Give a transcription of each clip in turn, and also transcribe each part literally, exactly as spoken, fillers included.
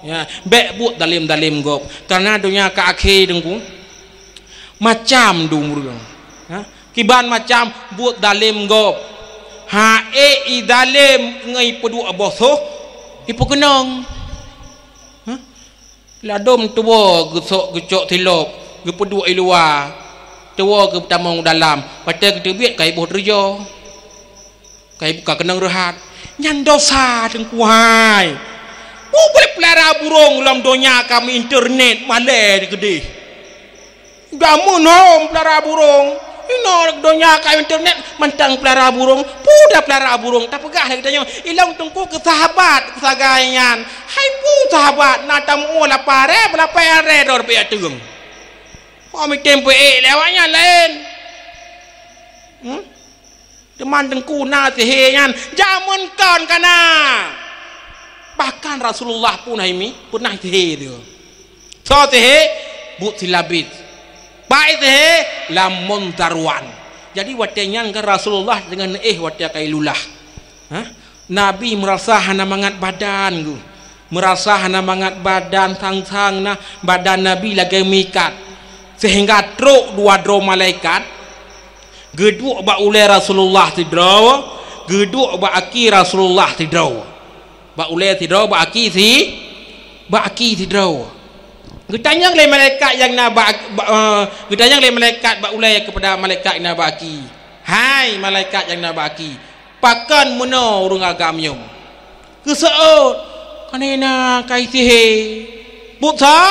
Ya, bèk buet dalem-dalem gob. Karena donya ka akhé, Teungku. Macam dum ureueng. Ha? Kiban macam buet dalem gob. Ha, ék idalem ngon ipeuduek boh soh, ipeukeunong. Ha? Ladôm tuwoe geusok geucok silop, geupeuduek i luwa. Tuwoe geutamong u dalam. Watèe geuteubiet ka iboh teureujoh. Ka ibuka keunong reuhat. Nyan dosa, Teungku hai. Peue boleh peulara burông lom donya ka meuinternet, malèe keudéh. Jameun hom peulara burông. Inoe donya ka internet mantong peulara burông. Peue dah peulara burông? Tapeugah lé geutanyoe, ilông Teungku keu sahabat keu sagai nyan. Hai peue sahabat, na tamuoh lapar, eh, lapar, eh, dor peuet ateueng. Hom item peuet lé awaknyan laén. Hmm? Teuma Teungku na sihé nyan, jameun kon ka na. Bahkan Rasulullah pun hai mi peunah sihé tu. Soe sihé? Buet silabit. Pai sihé? Lamon Zarwan. Jadi watèe nyan kan Rasulullah deungon neuéh watèe ka ilulah. Hah? Nabi meurasa hana mangat badan geuh. Meurasa hana mangat badan, sang-sang na badan Nabi lagèe meuikat. Sehingga trok dua droe malaikat, geuduek bak ulèe Rasulullah sidroe, geuduek bak aki Rasulullah sidroe. Bak ulèe sidroe, bak aki si, bak aki sidroe. Geutanyong lé malaikat nyang na bak, bak, eh, geutanyong lé malaikat bak ulèe keupada malaikat nyang na bak aki, "Hai malaikat nyang na bak aki, pakon meunoe ureueng agam nyoe?" Geuseuôt, "Ka na ka isihé." "Buet soe?"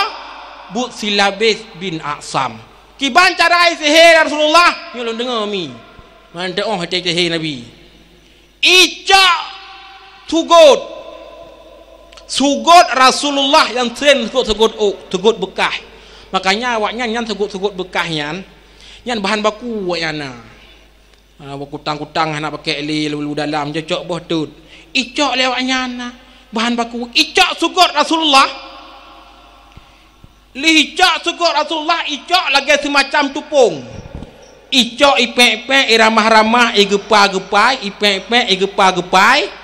"Buet Silabis bin Aksam." "Kiban cara isihé ya Rasulullah?" "Nyoe lôn deungö mi." Mantong oh até isihé Nabi. Icok sugot. Sugot Rasulullah nyang sering sugot-sugot ôk, sugot beukah. Makanya awaknyan nyan sugot-sugot beukah nyan, nyan bahan baku awaknyan na. Ha, kutang-kutang hana pakèk lé, lé dalam, cocok boh tut. Icok lé awaknyan na bahan baku. Icok sugot Rasulullah. Lheuh icok sugot Rasulullah, icok lagèe seumacam tupông. Icok ipèk-pèk, iramah-ramah, igeupa-geupai, ipèk-pèk, igeupa-geupai.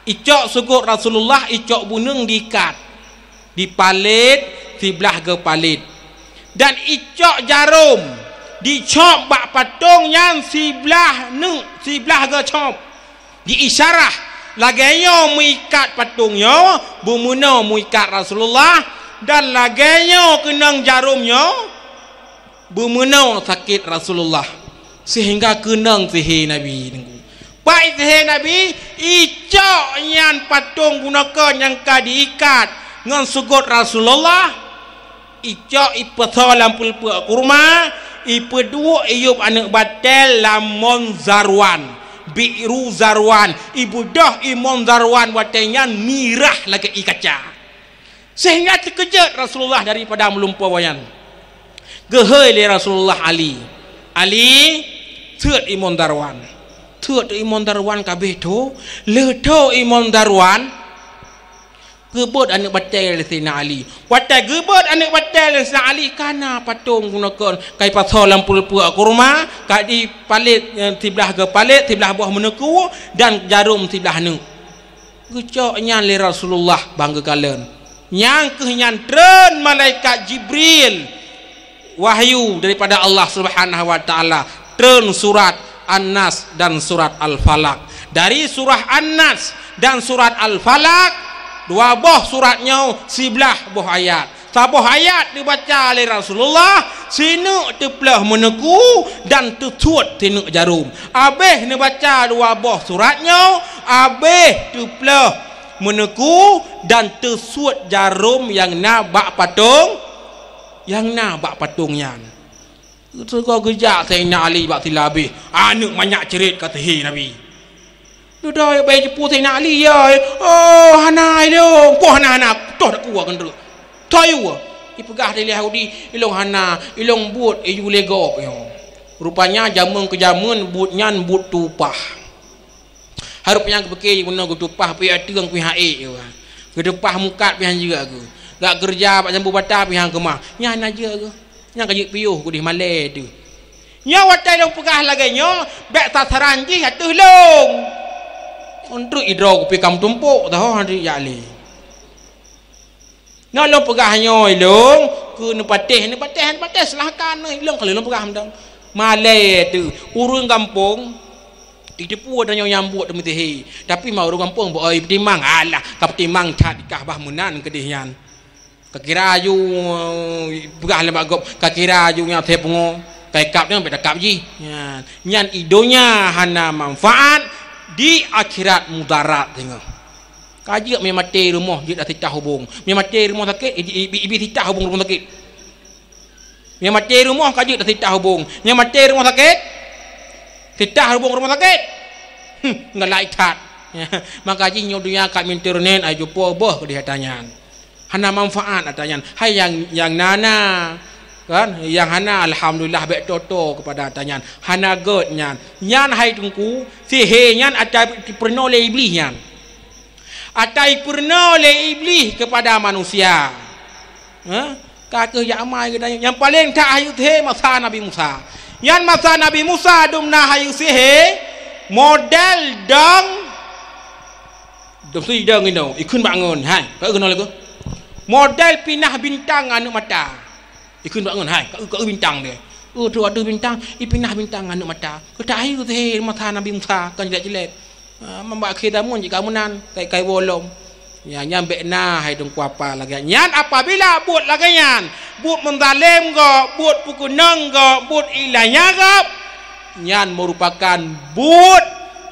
Icok sugot Rasulullah, icok buneung diikat, dipalét, siblah geupalét. Dan icok jarôm, dicop bak patong nyan siblah neuk, siblah geucop. Di isyarah lagèe nyoe meuikat patong nyoe, beumeunoe meuikat Rasulullah, dan lagèe nyoe keunong jarôm nyoe, beumeunoe sakét Rasulullah, sehingga keunong sihé Nabi. Pai sihé Nabi, icok nyan patong bunoe kon nyang ka diikat ngon sugot Rasulullah. Icok ipeusoe lam peuleupeuk kurma, ipeuduek iyup aneuk batèe lam mon Zarwan, Bi'ru Zarwan, ibeudôh i mon Zarwan watèe nyan mirah lagèe i kaca. Sehingga teukeujot Rasulullah daripada meulumpoe nyan. Geuhôi lé Rasulullah Ali, "Ali, seuôt i mon Zarwan." Seuôt i mon Zarwan ka abéh tho, lheuh tho i mon Zarwan, geubeuet aneuk batèe lé Saidina Ali. Watèe geubeuet aneuk batèe lé Saidina Ali, ka na patong bunoe kon, ka ipasoe lam peuleupeuk kurma, ka dipalét, eh, siblah geupalét, siblah boh meuneuku, dan jarôm siblah neuk. Geucok nyan lé Rasulullah ban geukalon. Nyang kheueh nyan treun malaikat Jibril. Wahyu daripada Allah Subhanahu wa Ta'ala, treun surat An-Nas dan surat Al-Falaq. Dari surah An-Nas dan surat Al-Falaq, dua boh surat nyoe siblah boh ayat. Saboh ayat neubaca lé Rasulullah, sineuk teuplôh meuneuku dan teusuet sineuk jarôm. Abéh neubaca dua boh surat nyoe, abéh teuplôh meuneuku dan teusuet jarôm nyang na bak patong, nyang na bak patong nyan. Teuka geujak Saidina Ali bak Silabis, aneuk manyak ceurit ka sihé Nabi. Dudoe bak jipu Saidina Ali, ya, "Oh, hana ilông, poh hana, hana, toh takue keuneuk." Toh yue, ipeugah lé Yahudi, "Ilông hana, ilông buet iyue lé gob nyoe." Rupanya jameun keu jameun buet nyan buet tupah. Harôh nyang geupike bunoe geutupah pih ateueng pih ha'ék, geutupah mukat pih hanjeuet geuh. Gak keureuja bak jambu bata pih han keumah. Nyan na jeuet geuh. Nyang ka jeuet piôh keudeh malèe teuh. Nyoe watèe lôn peugah lagèe nyoe, bèk sasaran jih ateueh lôn. Untuk idroe kupi kam tumpok, tahu hana jak lé. Nyoe lôn peugah nyoe lôn, keu neupatéh, neupatéh, neupatéh, silahkan. Lôn kali lôn peugah mantong. Malée teuh, ureuëng gampông, jiteupeue tanyoe nyang buet teumeusihe. Tapi ma ureuëng gampông beu oi peutimang, alah, ka peutimang that dikah bah meunan keudeh nyan. Ka kira aju, peugah lé bak gob, ka kira aju nyang thée pungo, ka ikab nyan bèk takab jih. Nyan, nyan i donya hana manfaat, di akhirat mudarat teungoh. Ka jeuet mé maté rumoh jeuet dak sitah hubong. Mé maté rumoh sakét, i, i, i, ibi sitah hubong rumoh sakét. Mé maté rumoh ka jeuet dak sitah hubong. Mé maté rumoh sakét, sitah hubong rumoh sakét. Hmm, galak that. Maka jih nyoe donya ka meuinternet, ai jupo boh keudeh ata nyan. Hana manfaat ata nyan. Hai nyang, nyang na-na, kan? Nyang hana, alhamdulillah, bèk toto kepada ata nyan. Hana gét nyan. Nyan hai Teungku, sihé nyan ata peurunoe lé Iblih nyan. Ata peurunoe lé Iblih kepada manusia. Ha? Ka keuh jak amai geutanyoe. Nyang paleng that hayeu sihé masa Nabi Musa. Nyan masa Nabi Musa dum na hayeu sihé model dong Dong sui dong inoe, ikheun bak ngon, hai, ka eu keunoe lagoe. Model pinah bintang aneuk mata. Ikheun bak ngon, hai, ka eu, ka eu bintang dia. Oh, tu adoh bintang, ipinah bintang aneuk mata. Keutak ayu teuh mata Nabi Musa, kan jilat-jilat. Ah, mambak akhé zaman jih ka meunan, kai-kai bolom. Ya, nyan bèk na hai Teungku apa lagèe nyan. Nyan apabila buet lagèe nyan, buet meuzalem gob, buet peukeunong gob, buet ilanya gob, nyan merupakan buet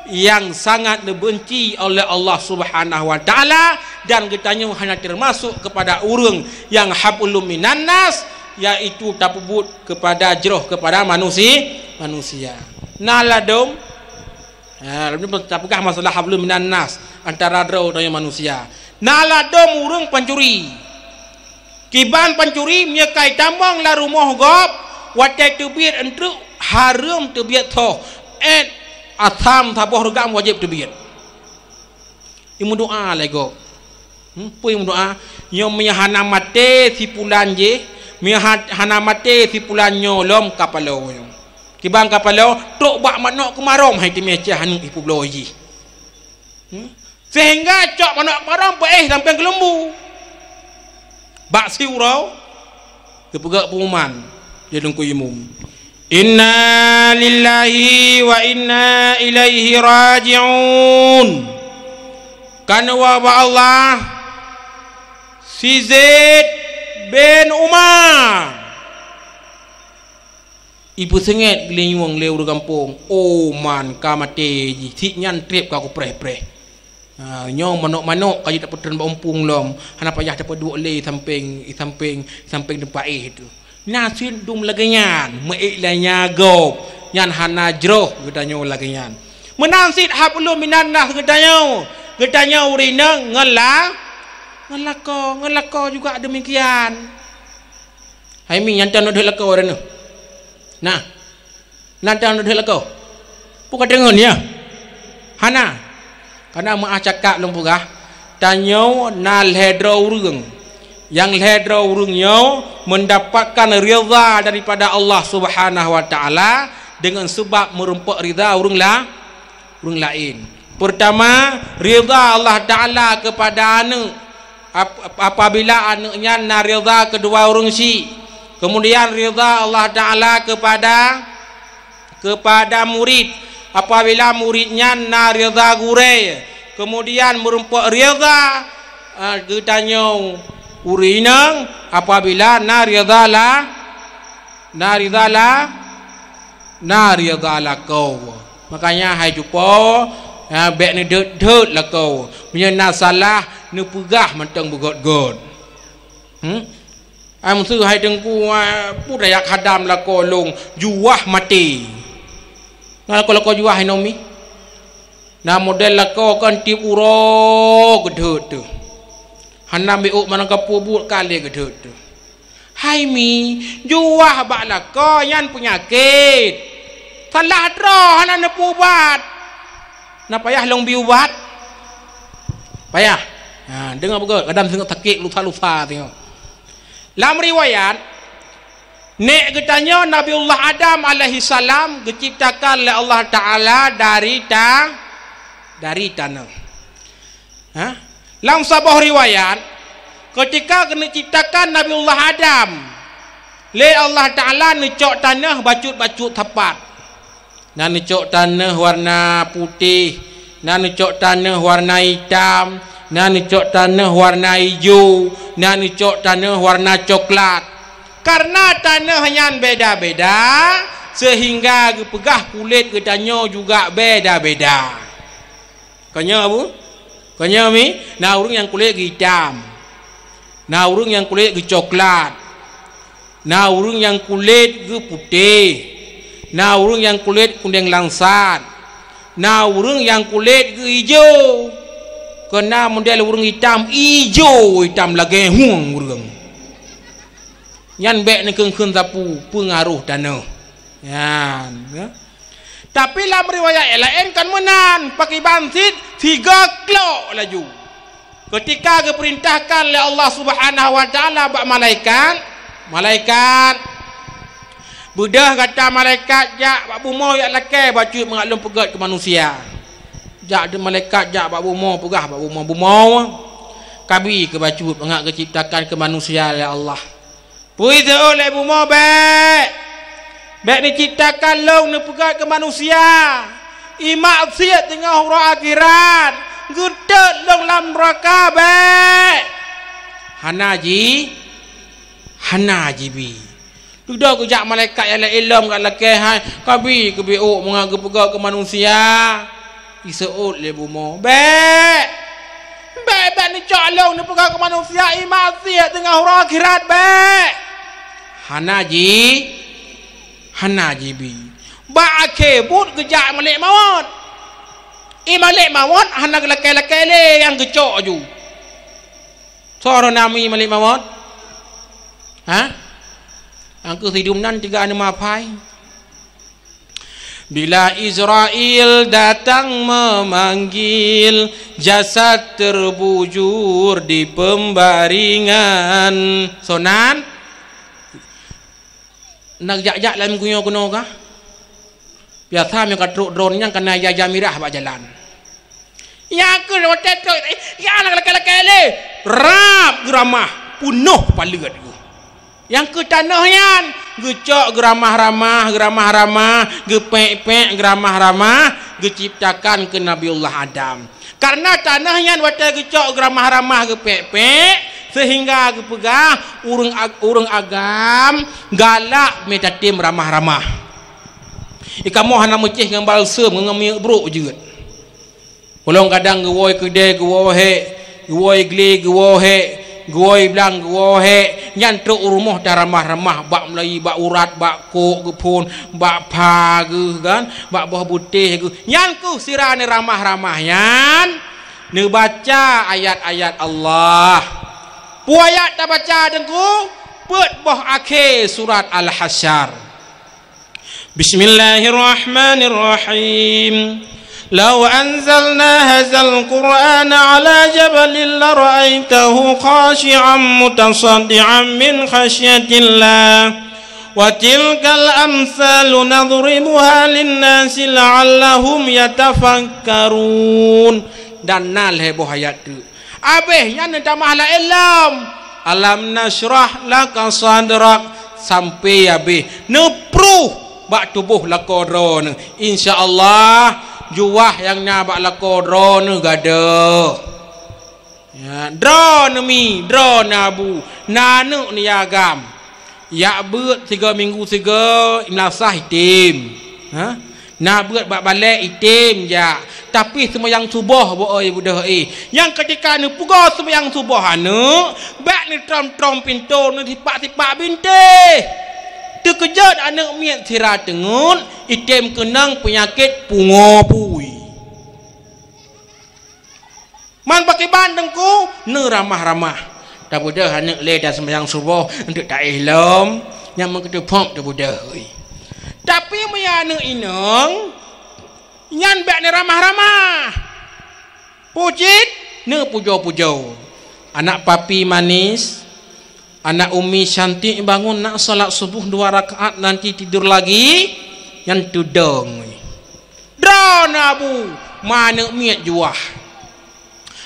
nyang sangat neubeunci oleh Allah Subhanahu wa Taala, dan geutanyoe hana teumasok keupada ureuëng nyang hablum minan nas, yaitu tapeubuet keupada jroh keupada manusi-, manusia. Na ladôm, ha, ladôm tapeugah masalah hablum minan nas antara droe dan manusia. Na ladôm ureuëng pancuri. Kiban pancuri meunyoe ka itamong lam rumoh gob, watèe teubiet eunteuk hareuem teubiet thoh, èt asam saboh reugam wajéb teubiet. Imeudoa lé gob. Hmm, peue imeudoa? Nyoe meunyoe hana maté si pulan jih, meunyoe ha-, hana maté si pulan nyoe lom ka paloe nyoe. Kiban ka paloe, trok bak manok keumarôm hai teumé cah aneuk ipeubloe jih. Hmm? Sehingga cok manok keumarôm peuéh sampéng keuleumbu. Bak siuroe, geupeugah pengumuman di Teungku Imum. Inna lillahi wa inna ilaihi raji'un. Ka neuwoe bak Allah, si Zaid bin Umar. Ipeuseungét geulinyueng lé ureuëng gampông, "Oh, man ka maté jih, sit nyan treb ka kupreh-preh. Ha, nyoe manok-manok ka jeuet tapeutreun bak umpung lom, hana payah tapeuduek lé sampéng, sampéng, sampéng teumpat éh teuh." Na cit dum lagèe nyan, meuék lanya gob, nyan hana jroh geutanyoe lagèe nyan. Meunan cit hablum minan nas geutanyoe, geutanyoe ureuëng inong ngon la-, ngon lakoe, ngon lakoe juga demikian. Hai mi, nyan tan deuh lakoe ureuëng nyoe. Nah. Nyan tan deuh lakoe. Peue ka deungon ya? Hana. Kana meuah cakap lôn peugah, tanyoe na lhèe droe ureuëng. Nyang lhèe droe ureuëng nyoe mendapatkan ridha daripada Allah Subhanahu wa Taala dengan sebab meurumpok ridha ureuëng la-, ureuëng laén. Pertama, ridha Allah Taala kepada aneuk. Ap-, apabila aneuk nyan na ridha keudua ureuëng syiek, kemudian ridha Allah Taala kepada, kepada murid, apabila murid nyan na ridha gurèe, kemudian meurumpok ridha, ah, geutanyoe ureuëng inong, apabila na ridha la-, na ridha la-, na ridha lakoe. Makanya hai cupo, ha, bèk neudeuet-deuet lakoe. Meunyoe na salah, neupeugah mantong beugöt-göt. Hmm? Am su hai Teungku, ha, peue daya khadam lakoe lôn, juah maté. Na lakoe-lakoe juah inoe mi? Na model lakoe kan tiep uroe geudeuet teuh. Hana miôk manang ka peue buet ka lé geudeuet teuh. Hai mi, juah bak lakoe nyan peunyakét. Salah droe hana neupeuubat. Na payah lôn bi ubat? Payah. Ha, deungoe beugöt, kadang singoh sakét lusa-lusa singoh. Lam riwayat, nèk geutanyoe Nabiullah Adam alaihissalam geuciptakan lé Allah Taala dari ta-, dari tanoh. Ha? Lam saboh riwayat, Keutika geuneuk ciptakan Nabiullah Adam, lé Allah Taala neucok tanoh bacut-bacut sapat. Na neucok tanoh warna putéh, na neucok tanoh warna itam, na neucok tanoh warna ijo, na neucok tanoh warna coklat. Kareuna tanoh nyan beda-beda, seuhingga geupeugah kulét geutanyoe juga beda-beda. Kon nyoe, Bu? Kon nyoe, Mi? Na ureuëng nyang kulét geuitam. Na ureuëng nyang kulét geucoklat. Na ureuëng nyang kulét geuputéh. Na ureuëng nyang kulét kundeng langsat. Na ureuëng nyang kulét geuijo. Kon na model ureuëng itam, ijo itam lagée hueng ureuëng. Nyan bék neukheun-kheun sapeue, peungaroh tanoh. Nyan, ya. Tapi lam riwayat nyang laén kon meunan, pakriban cit, sigoe klok laju. Keutika geupeurintahkan lé Allah Subhanahu wa Taala bak malaikat, "Malaikat, beudôh gata malaikat jak bak bumoe jak lakée bacut mangat lôn peugét keu manusia." Jak deuh malaikat jak bak bumoe, peugah bak bumoe, "Bumoe, kabi keu bacut mangat geuciptakan keu manusia lé Allah." Peue iseuôt lé bumoe, "Bék! Bék neuciptakan lôn neupeugét keu manusia! Imaksiet teungoh uroe akhirat! Geutot lôn lam nuraka, bék!" Hana ji, hana jibi. Dudoe geujak malaikat nyang laén lom jak lakée hai, "Kabi keu bacut mangat geupeugét keu manusia." Iseuôt lé bumoe, "Bék! Bék, bék neucok lôn neupeugét keu manusia, imaksiet teungoh uroe akhirat, bék!" Hana ji, hana jibi. Bak akhé buet geujak malaikat mawöt. I malaikat mawöt hana geulakée-lakée lé nyang geucok aju. Soe droeneuh nami malaikat mawöt? Hah? Nyang keuh sidum nan tiga aneuk mapai. Bila Israel datang memanggil, jasad terbujur di pembaringan. Soe nan? Na jak-jak lam geuyo keunoe kah? Biasa meunyoe ka trok droeneuh nyan kana ija-ija mirah bak jalan. Nyang keuh watée trok, eh, ya, lakée-lakée lé. Rab geuramah, peunoh paleuet geuh. Nyang keuh tanoh nyan, geucok geuramah-ramah, geuramah-ramah, geupék-pék geuramah-ramah, geuciptakan keu Nabiullah Adam. Kareuna tanoh nyan watée geucok geuramah-ramah, geupék-pék, seuhingga geupeugah ureuëng ag-, ureuëng agam galak meutatém ramah-ramah. Ikamoe hana meucéh ngon balsem ngon minyeuk brok jeuet. Ulôn kadang geuwoe keudée geuwoe hék, geuwoe glé geuwoe hék, geuwoe blang geuwoe hék, nyan trok u rumoh taramah-ramah bak meulayi, bak urat, bak kok geuphon, bak pha geuh kan, bak boh beutéh geuh. Nyan keuh sira neuramah-ramah nyan neubaca ayat-ayat Allah. Peue ayat tabaca Teungku? Peuet boh akhé surat Al-Hasyr. Bismillahirrahmanirrahim. Lau anzalna hadzal Qur'ana 'ala jabalin lara'aitahu khasyi'an mutasaddi'an min khasyatillah. Wa tilkal amsalu nadribuha linnasi la'allahum yatafakkarun. Dan na lhée boh ayat teuk. Abéh nyan neutamah laén lom. Alam nasyrah laka sadrak, sampai abéh. Neupruh bak tuboh lakoe droeneuh. Insya Allah, juah nyang na bak lakoe droeneuh gadôh. Ya, droeneuh mi, droeneuh abu, na aneuk neuagam. Jak beuet sigoe minggu sigoe, meulasah item. Ha? Na beuet bak balée item jak. Tapi seumayang suboh, bu oi budôh éh. Nyang keutika neupeugoe seumayang suboh aneuk, bék neutrom-trom pintoe, neusipak-sipak bintéh. Teukeujot aneuk miet sira teungeut, item keunong peunyakét pungo pui. Man pakriban Teungku, neuramah-ramah. Tabeudôh aneuk lé dan seumayang suboh, eunteuk taéh lom, nyang meukeuteuphom tabeudôh, ui. Tapi meunyoe aneuk inong, nyan bék neuramah-ramah. Pucit, neupujoe-pujoe. Anak papi manis, Anak umi cantik bangun nak salat suboh dua rakaat, nanti tidur lagi, nyan tudong. Droeneuh abu, ma aneuk miet juah.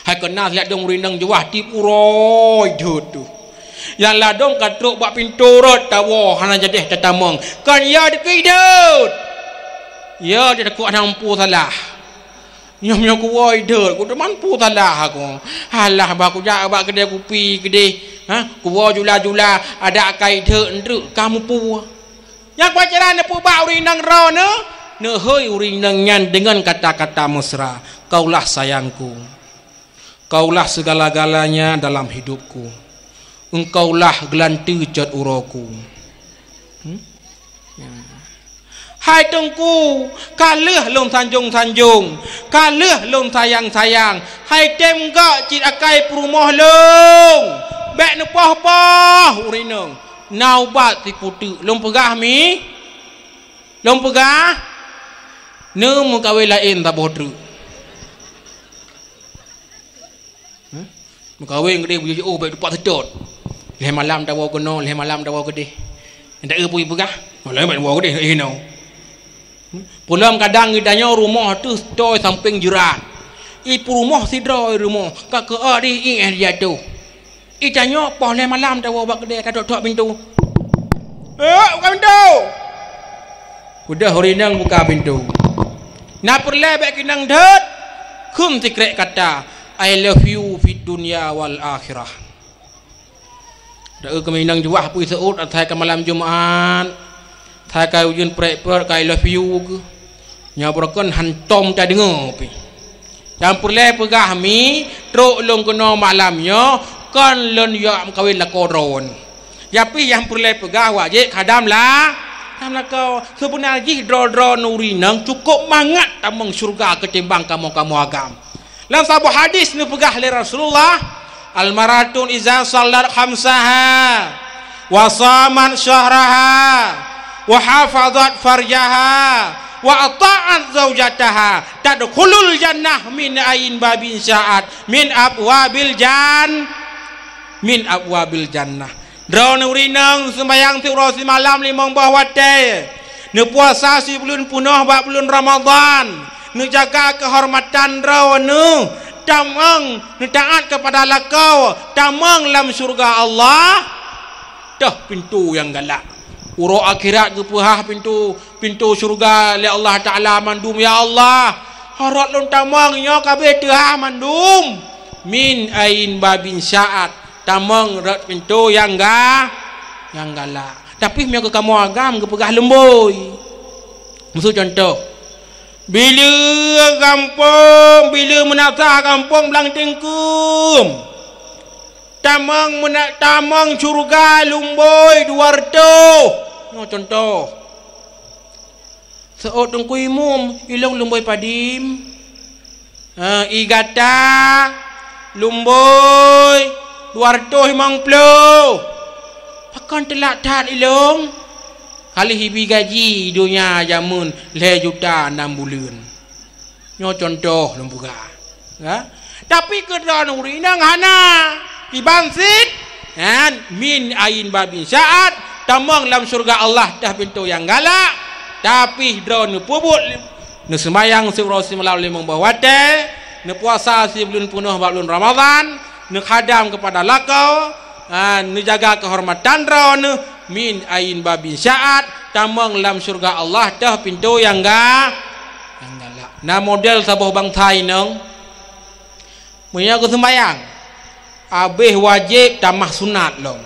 Hai keunan silat dong ureueng inong juah tiep uroe deuet tu. Nyang ladom ka trok bak pintoe rot tawoe hana jadeh tatamong. Kon ya dikeue deuet. Ya dia takot hana mampu salah. Nyoe-nyoe kuwoe deuet, ku teuma peue salah aku. Alah bah kujak bak keudè kupi keudeh. Ha, kuwoe jula-jula, adak kai deuet, ndreuk ka mupu. Nyang pacaran neupeuba ureueng inong droeneuh, neuhôi ureueng inong nyan deungon kata-kata mesra, "Kaulah sayangku. Kaulah segala-galanya dalam hidupku. Engkaulah geulanteue cot uroeku." Hmm? Hai Teungku, ka lheueh lôn sanjong-sanjong, ka lheueh lôn sayang-sayang. Hai tem gak cit akai peurumoh lôn. Bèk neupoh-poh ureueng inong. Na ubat siputeuk. Lôn peugah mi? Lôn peugah? Neumeukawen laén saboh treuk. Hah? Meukawen keudeh bujur jiôh bèk teupah seutôt. Lhèe malam tawoe keunoe, lhèe malam tawoe keudeh. Ndak eu peue jipeugah. Malam bèk tawoe keudeh, eh, inoe. Peulom kadang geutanyoe rumoh teuh toe sampéng jeurat. I peurumoh sidroe rumoh, ka keuok di ié jatoh. I tanyoe poh lhèe malam tawoe bak keudè ka tok-tok pintoe. "Eh, buka pintoe!" Udah ureueng inong buka pintoe. Na peureulèe bèk keunong deuet, kheun sikrek kata, "I love you fid dunya wal akhirah." Dak eu keuminang juah pui seuôt asai ka malam Jumat. Asai ka ujeuen prek-prek ka I love you geuh. Nyoe beureukan hantom tadeungoe pih. Nyang peureulèe peugah mi, trok lôn keunoe malam nyoe, kon lôn jak meukawen lakoe droen. Tapi nyang peureulèe peugah wajéb khadam la, khadam lakoe. Seubeuna jih droe-droe nuri nang cukôp mangat tamong syeuruga keutimbang kamoe-kamoe agam. Lam saboh hadis neupeugah lé Rasulullah, "Al-mar'atu iza shallat khamsaha, wa shamat syahraha, wa hafazat farjaha, wa ata'at zaujataha, tadkhulul jannah min ain babin sya'at, min abwabil jan-, min abwabil jannah." Droeneuh ureueng inong seumayang siuroe simalam limong boh watèe, neupuasa sibuleuen peunoh bak buleuen Ramadhan, neujaga keuhormatan droeneuh, tamong neutaát keupada lakoe, tamong lam syeuruga Allah, toh pintoe nyang galak. Uroe akhirat geupeuhah pintoe, pintoe syeuruga lé Allah Taala mandum, "Ya Allah, harot lôn tamong nyoe ka abéh teuhah mandum." Min ain babin sya'at. Tamong rot pintoe nyang ga-, nyang galak. Tapi meunyoe keu kamoe agam geupeugah lumbôi. Miseu cuntoh, bileue gampông, bileue meunasah gampông Blang Teungkeum. Tamong meuna-, tamong syeuruga lumbôi dua reutôh. Nyoe cuntoh. Seuôt Teungku Imum, ilong lumbôi padum? Ha, i gata lumbôi dua reutôh limong ploh. Pakon teulak that ilong? Ka lheueh ibi gaji donya jameun lhèe juta nam buleuen. Nyoe cuntoh lôn peugah. Ha? Tapi keu droeneuh ureueng inong hana. Kiban cit, nyan, min ain babin sya'at, tamong lam syeuruga Allah teuh pintoe nyang galak, tapi droeneuh peubuet, neuseumayang siuroe simalam limong boh watèe, neupuasa sibuleuen peunoh bak buleuen Ramadhan, neukhadam keupada lakoe, ha, neujaga keuhormatan droeneuh, min ain babin sya'at, tamong lam syeuruga Allah teuh pintoe nyang ga-, nyang galak. Na model saboh bansa inong, meunyoe geuseumayang, abéh wajéb tamah sunat lom,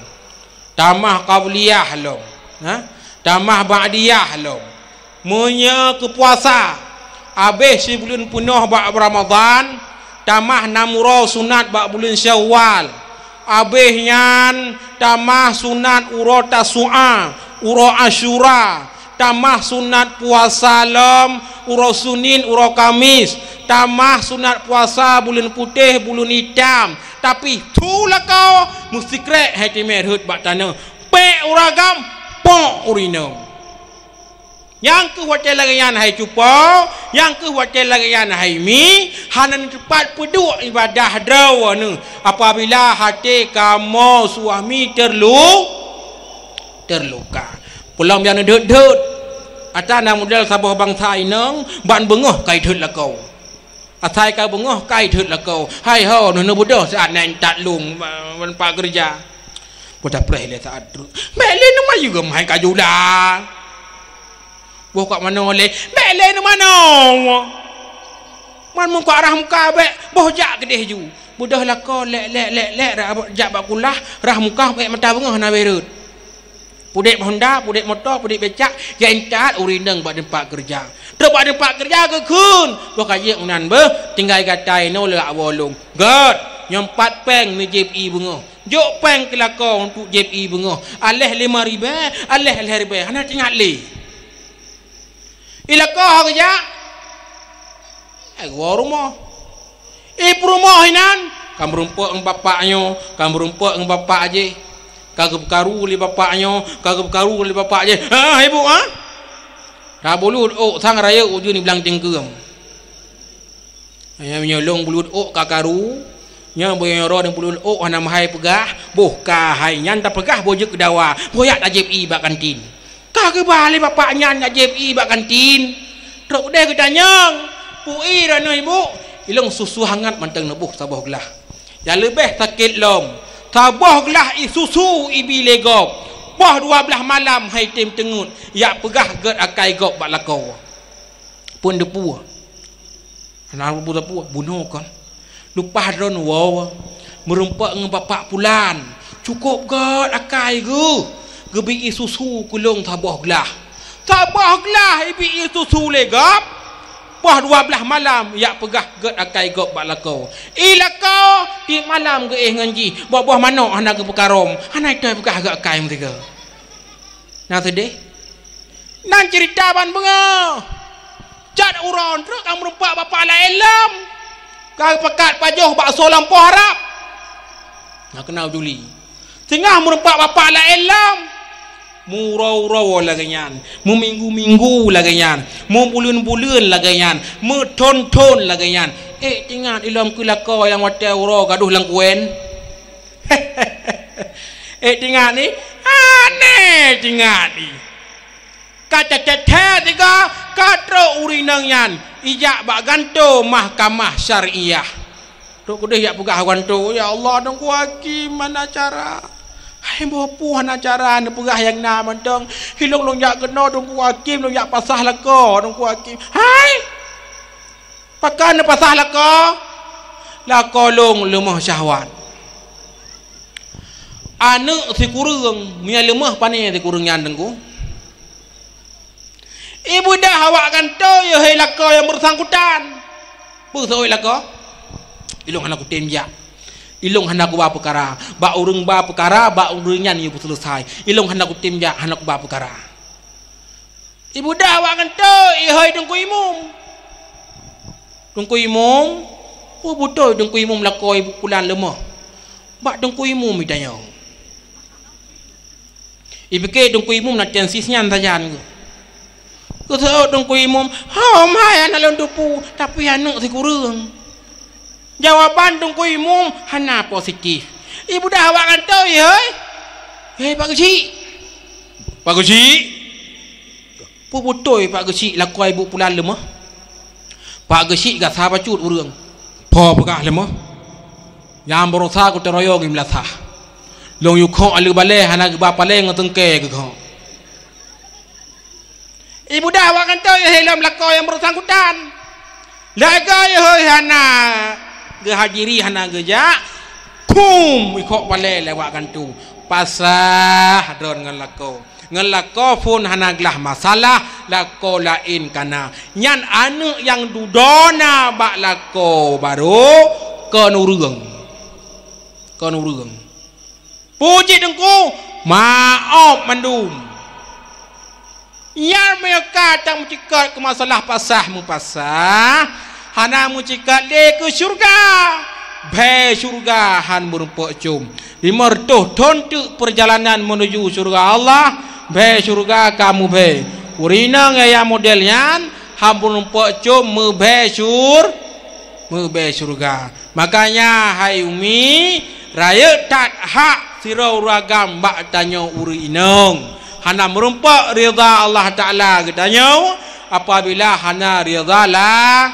tamah qabliyah lom, ha? Tamah ba'diyah lom. Meunyoe keu puasa, abéh sibuleuen peunoh bak Ramadhan, tamah nam uroe sunat bak buleuen Syawal. Abéh nyan tamah sunat uroe Tasu'a, uroe Asyura, tamah sunat puasa lom uroe Senin, uroe Kamis, tamah sunat puasa buleuen putéh, buleuen itam. Tapi su lakoe meusikrek hai teumé rhot bak tanoh, pék ureueng agam, pok ureueng inong. Nyang keuh watèe lagèe nyan hai cupo, nyang keuh watèe lagèe nyan hai mi, hana neuteupat peuduek ibadah droeneuh apabila até kamoe suami terlu-, terluka. Peulom nyang neudeuet-deuet, ata na model saboh bansa inong ban beungoh ka ideuet lakoe. Asai ka beungoh kai thot lakoe. Hai ho, neuh neubeudôh saat nyan that lôn, ban pat keureuja. Beuta preh lé saat treuk. Bék lé neumayeue geuh hai ka jula. Boh kak manoe lé, bék lé neumanoe. Man meukat rhah muka bék, boh jak keudeh ju. Beudôh lakoe lek, lek, lek, lek, jak bak kulah, rhah muka bék mata beungoh na beureut. Pudek honda, pudek moto, pudek becak, jak intat ureueng inong bak teumpat keureuja. Trok bak teumpat keureuja geukheun, boh ka jeuet meunan beuh, tinggai gata inoe lé awak lôn. Göt, nyoe pat péng neujieb ié beungoh. Jok péng keu lakoe untuk jieb ié beungoh. Aléh lima ribèe, aléh lhèe ribèe. Hana teuingat lé. Ié lakoe geujak. Eh, woe rumoh. Ié peurumoh inan, ka meurumpok ngon bapak nyoe, ka meurumpok ngon bapak jih. Ka geupeukaru lé bapak nyoe, ka geupeukaru lé bapak jih. Ha, ibu, ha? Ka bulut ôk sang rayeuk ujeuen di blang tingkeue. Nyan meunyoe lôn bulut ôk ka karu, nyoe meunyoe droeneuh bulut ôk hana meuhai peugah, boh ka hai nyan tapeugah boh jeuet keu dawa, boh jak tajieb ié bak kantin. Ka geuba lé bapak nyan jak jieb ié bak kantin. Trok udeh geutanyong, "Peue ié droeneuh, ibu?" "Ilôn susu hangat mantong neuboh saboh glah." Nyang leubeh sakét lom, saboh glah ié susu ibi lé gob, poh dua blaih malam han item teungeut, jak peugah göt akai gob bak lakoe. Phon teupeu. Hana teupeu-teupeu, bunoe kon. Leupah droeneuh woe, meurumpok ngon bapak pulan. Cukôp göt akai geuh, geubi ié susu keu lôn saboh glah. Saboh glah ibi ié susu lé gob, poh dua blaih malam jak peugah göt akai gob bak lakoe. Ié lakoe tiep malam geuéh ngon jih, boh-boh manok hana geupeukarôm, hana itôh peugah göt akai meusigoe. Na seudeh? Nan ceurita ban beungoh. Cat uroe treuk ka meurumpok bapak laén lom. Ka pakat pajoh bakso lampôh harab. Na keunal juli. Singoh meurumpok bapak laén lom. Meuuroe-uroe lagèe nyan, meuminggu-minggu lagèe nyan, meubuleuen-buleuen lagèe nyan, meuthon-thon lagèe nyan. Ék teuingat ilom keu lakoe nyang watèe uroe gadôh lam kuen. Ék teuingat ni, aneh teuingat ni. Ka teuthèe-thèe sigoe, ka trok ureueng inong nyan ijak bak gantoe mahkamah syariah. Trok keudeh jak peugah gantoe, "Ya Allah, Teungku Hakim, hana cara. Hai, boh peue hana cara neupeugah nyang na mantong. Ilôn lôn jak keunoe Teungku Hakim, lôn jak pasah lakoe Teungku Hakim." Hai! Pakon neupasah lakoe? Lakoe lôn leumoh syahwat. Aneuk sikureueng, meunyo leumoh pane sikureueng nyan Teungku? Ibeudôh awak gantoe, yôh, hai lakoe nyang beusangkutan. Peue seuôt lakoe? Ilôn hana kutem jak. Ilôn hana kuba peukara. Bak ureueng ba peukara, bak ureueng nyan yôh beuseuleusai. Ilôn hana kutem jak, hana kuba peukara. Ibeudôh awak gantoe, ihôi Teungku Imum. Teungku Imum, peue beutôi Teungku Imum lakoe ibu pulan leumoh? Bak Teungku Imum itanyong. Ipike Teungku Imum na tensis nyan sajan geuh. Geuseuôt Teungku Imum, "Hom hai hana lôn teupeu, tapi aneuk sikureueng." Jawaban Teungku Imum hana positif. Ibeudôh awak gantoe, "Hei, hei Pak Geuchik." "Pak Geuchik? Peue beutôi Pak Geuchik lakoe ibu pulan leumoh?" "Pak Geuchik gasa bacut ureueng." "Peue peugah leumoh?" "Nyang baroesa kuteuroyoe geumeulasaih. Lôn yue khok aleue balée hana geuba paleng ngon teungke geukhok." Ibeudôh awak gantoe, yôh, hai lom lakoe nyang beusangkutan. Lagèe yôh, hai hana geuhadiri, hana geujak, kum ikhok paleng lé awak gantoe. Pasah droe ngon lakoe. Ngon lakoe phon hana glah masalah, lakoe laén ka na. Nyan aneuk nyang dudoe na bak lakoe barô kon ureueng. Kon ureueng. Puji Teungku, maoh mandum. Nyan meunyoe ka tameucikot keu masalah pasah meupasah, hana meucikot lé keu syeuruga. Bhée syeuruga han meurumpok com. Lima reutôh thon teuk peurjalanan meunuju syeuruga Allah, bhée syeuruga ka meubhée. Ureueng inong nyang model nyan han meurumpok com meubhée syeur-, meubhée syeuruga. Makanya, hai umi, rayeuk that hak sidroe ureueng agam bak tanyoe ureueng inong. Hana meurumpok ridha Allah Taala geutanyoe apabila hana ridha la-,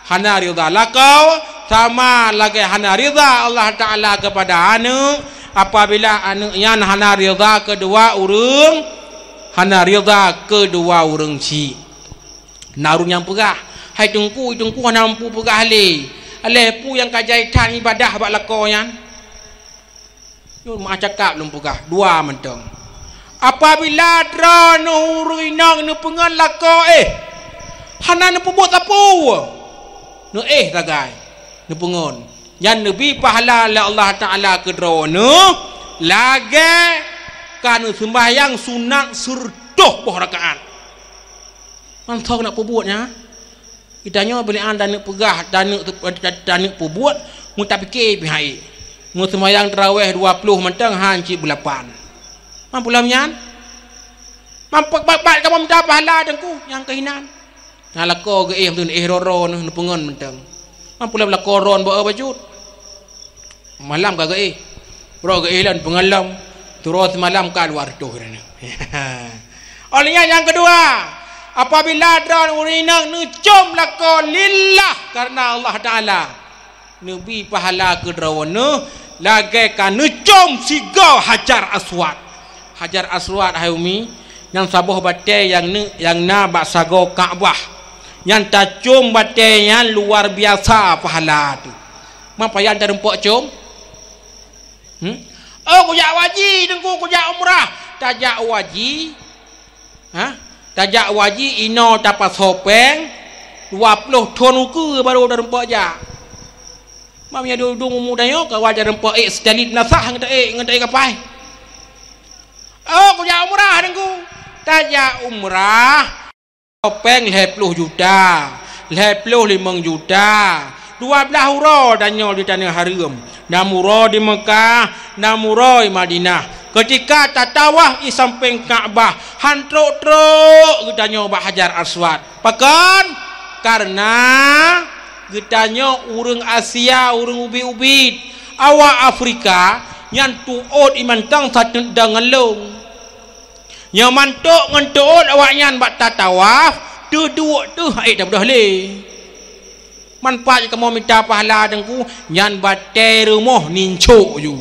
Hana ridha lakoe sama lagée hana ridha Allah Taala keupada aneuëk, apabila aneuëk nyan hana ridha keudua ureuëng, hana ridha keudua ureuëng chik. Na ureuëng nyang peugah, "Hai Teungku, Teungku hana mampu peugah lé. Alah peue nyang ka jai that ibadah bak lakoe nyan?" Nyoe meuah cakap lôn peugah, dua mantong. Apabila droeneuh ureuëng inong neupeungon lakoe, eh, hana neupeubuet sapeue, neuéh sagai, neupeungon, nyan neubi pahala lé Allah Taala keu droeneuh lagée ka neuseumbahyang sunat sireutôh boh rakaat. Mantong nak peubuet nyan. Geutanyoe bileuen taneuk peugah, taneuk, taneuk peubuet, meutapike pih hai. Meuseumayang tarawih dua ploh mantong han cit beulapan. Mampu lom nyan? Mampu bat-bat kamoe mita pahala Teungku nyang keuhinan. Nah, lakoe geuéh, meuteun éh roro neuh, neupeungon mantong. Mampu lom lakoe ron bak bacut. Malam ka geuéh. Uroe geuéh lom peungon lom. Turoe seumalam ka dua reutôh droeneuh. Óh lheueh nyan nyang keudua, apabila droeneuh ureuëng inong neucom lakoe lillah kareuna Allah Taala, neubi pahala keu droeneuh lagée ka neucom sigoe Hajar Aswad. Hajar Aswad, hai Umi, nyan saboh batée nyang ne-, nyang na bak sagoe Ka'bah. Nyan tacom batée nyan luar biasa pahala teuh. Ma payah tarumpok com? Hmm? Oh, kujak u haji Teungku, kujak umrah. Tajak u haji. Ha? Tajak u haji, inoe tapasoe péng, dua ploh thon ukeue barô tarumpok jak. Mam nyang dudong umu tanyoe, ka wajar tarumpok ék sitalit nasah ngon taék, ngon taék kapai. Oh, kujak umrah Teungku. Tajak umrah. Péng lhée ploh juta, lhée ploh limong juta, dua blaih uroe tanyoe di Taneuh Hareuem, nam uroe di Meukah, nam uroe di Madinah. Keutika tatawaf i sampéng Ka'bah, han trok-trok geutanyoe bak Hajar Aswad. Pakon? Kareuna geutanyoe ureuëng Asia, ureuëng ubit-ubit. Awak Afrika nyan tuôt i mantong sateudang ngon lông. Nyoe mantong ngon tuôt awaknyan bak tatawaf, teuduek teuh hai tabeudoh lé. Manfaat kamoe mita pahala Teungku, nyan batée rumoh nincok ju.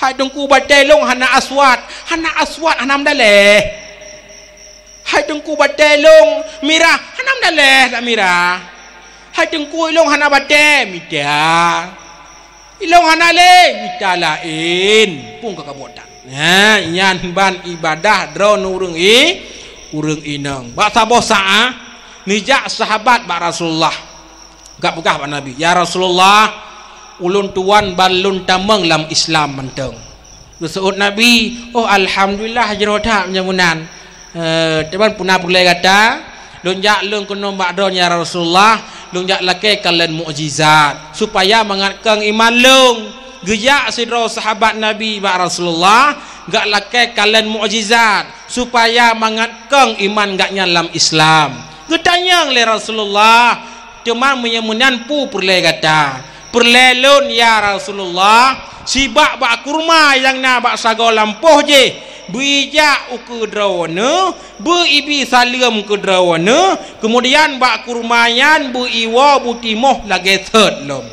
Hai Teungku, batée lông hana aswad, hana aswad hana meudaléh. Hai Teungku, batée lông mirah hana meudaléh dak mirah. Hai Teungku, ilông hana batée mita. Ilông hana lé mita laén, pun ka kabuat that. Nah, nyan ban ibadah droeneuh ureuëng i, ureuëng inong. Bak saboh saát, neujak sahabat bak Rasulullah. Gak peugah bak Nabi, "Ya Rasulullah, ulôn tuwan ban lôn tamong lam Islam mantong." Geuseuôt Nabi, "Oh, alhamdulillah, jroh that meunyoe meunan." Eh, teuma peuna peureulée gata, lôn jak lôn keunoe bak droeneuh, ya Rasulullah, lôn jak lakée kalon mukjizat, supaya mangat kong iman lôn. Geujak sidroe sahabat Nabi bak Rasulullah, gak lakée kalon mukjizat, supaya mangat kong iman gobnyan lam Islam. Geutanyong lé Rasulullah, "Teuma meunyoe meunan peue peureulée gata?" "Peureulée lôn, ya Rasulullah, sibak bak kurma nyang na bak sagoe lampôh jih, beu ijak ukeue droeneuh, beu ibi saleuem keu droeneuh, keumudian bak kurma nyan beu iwoe beu timoh lagée sot lom."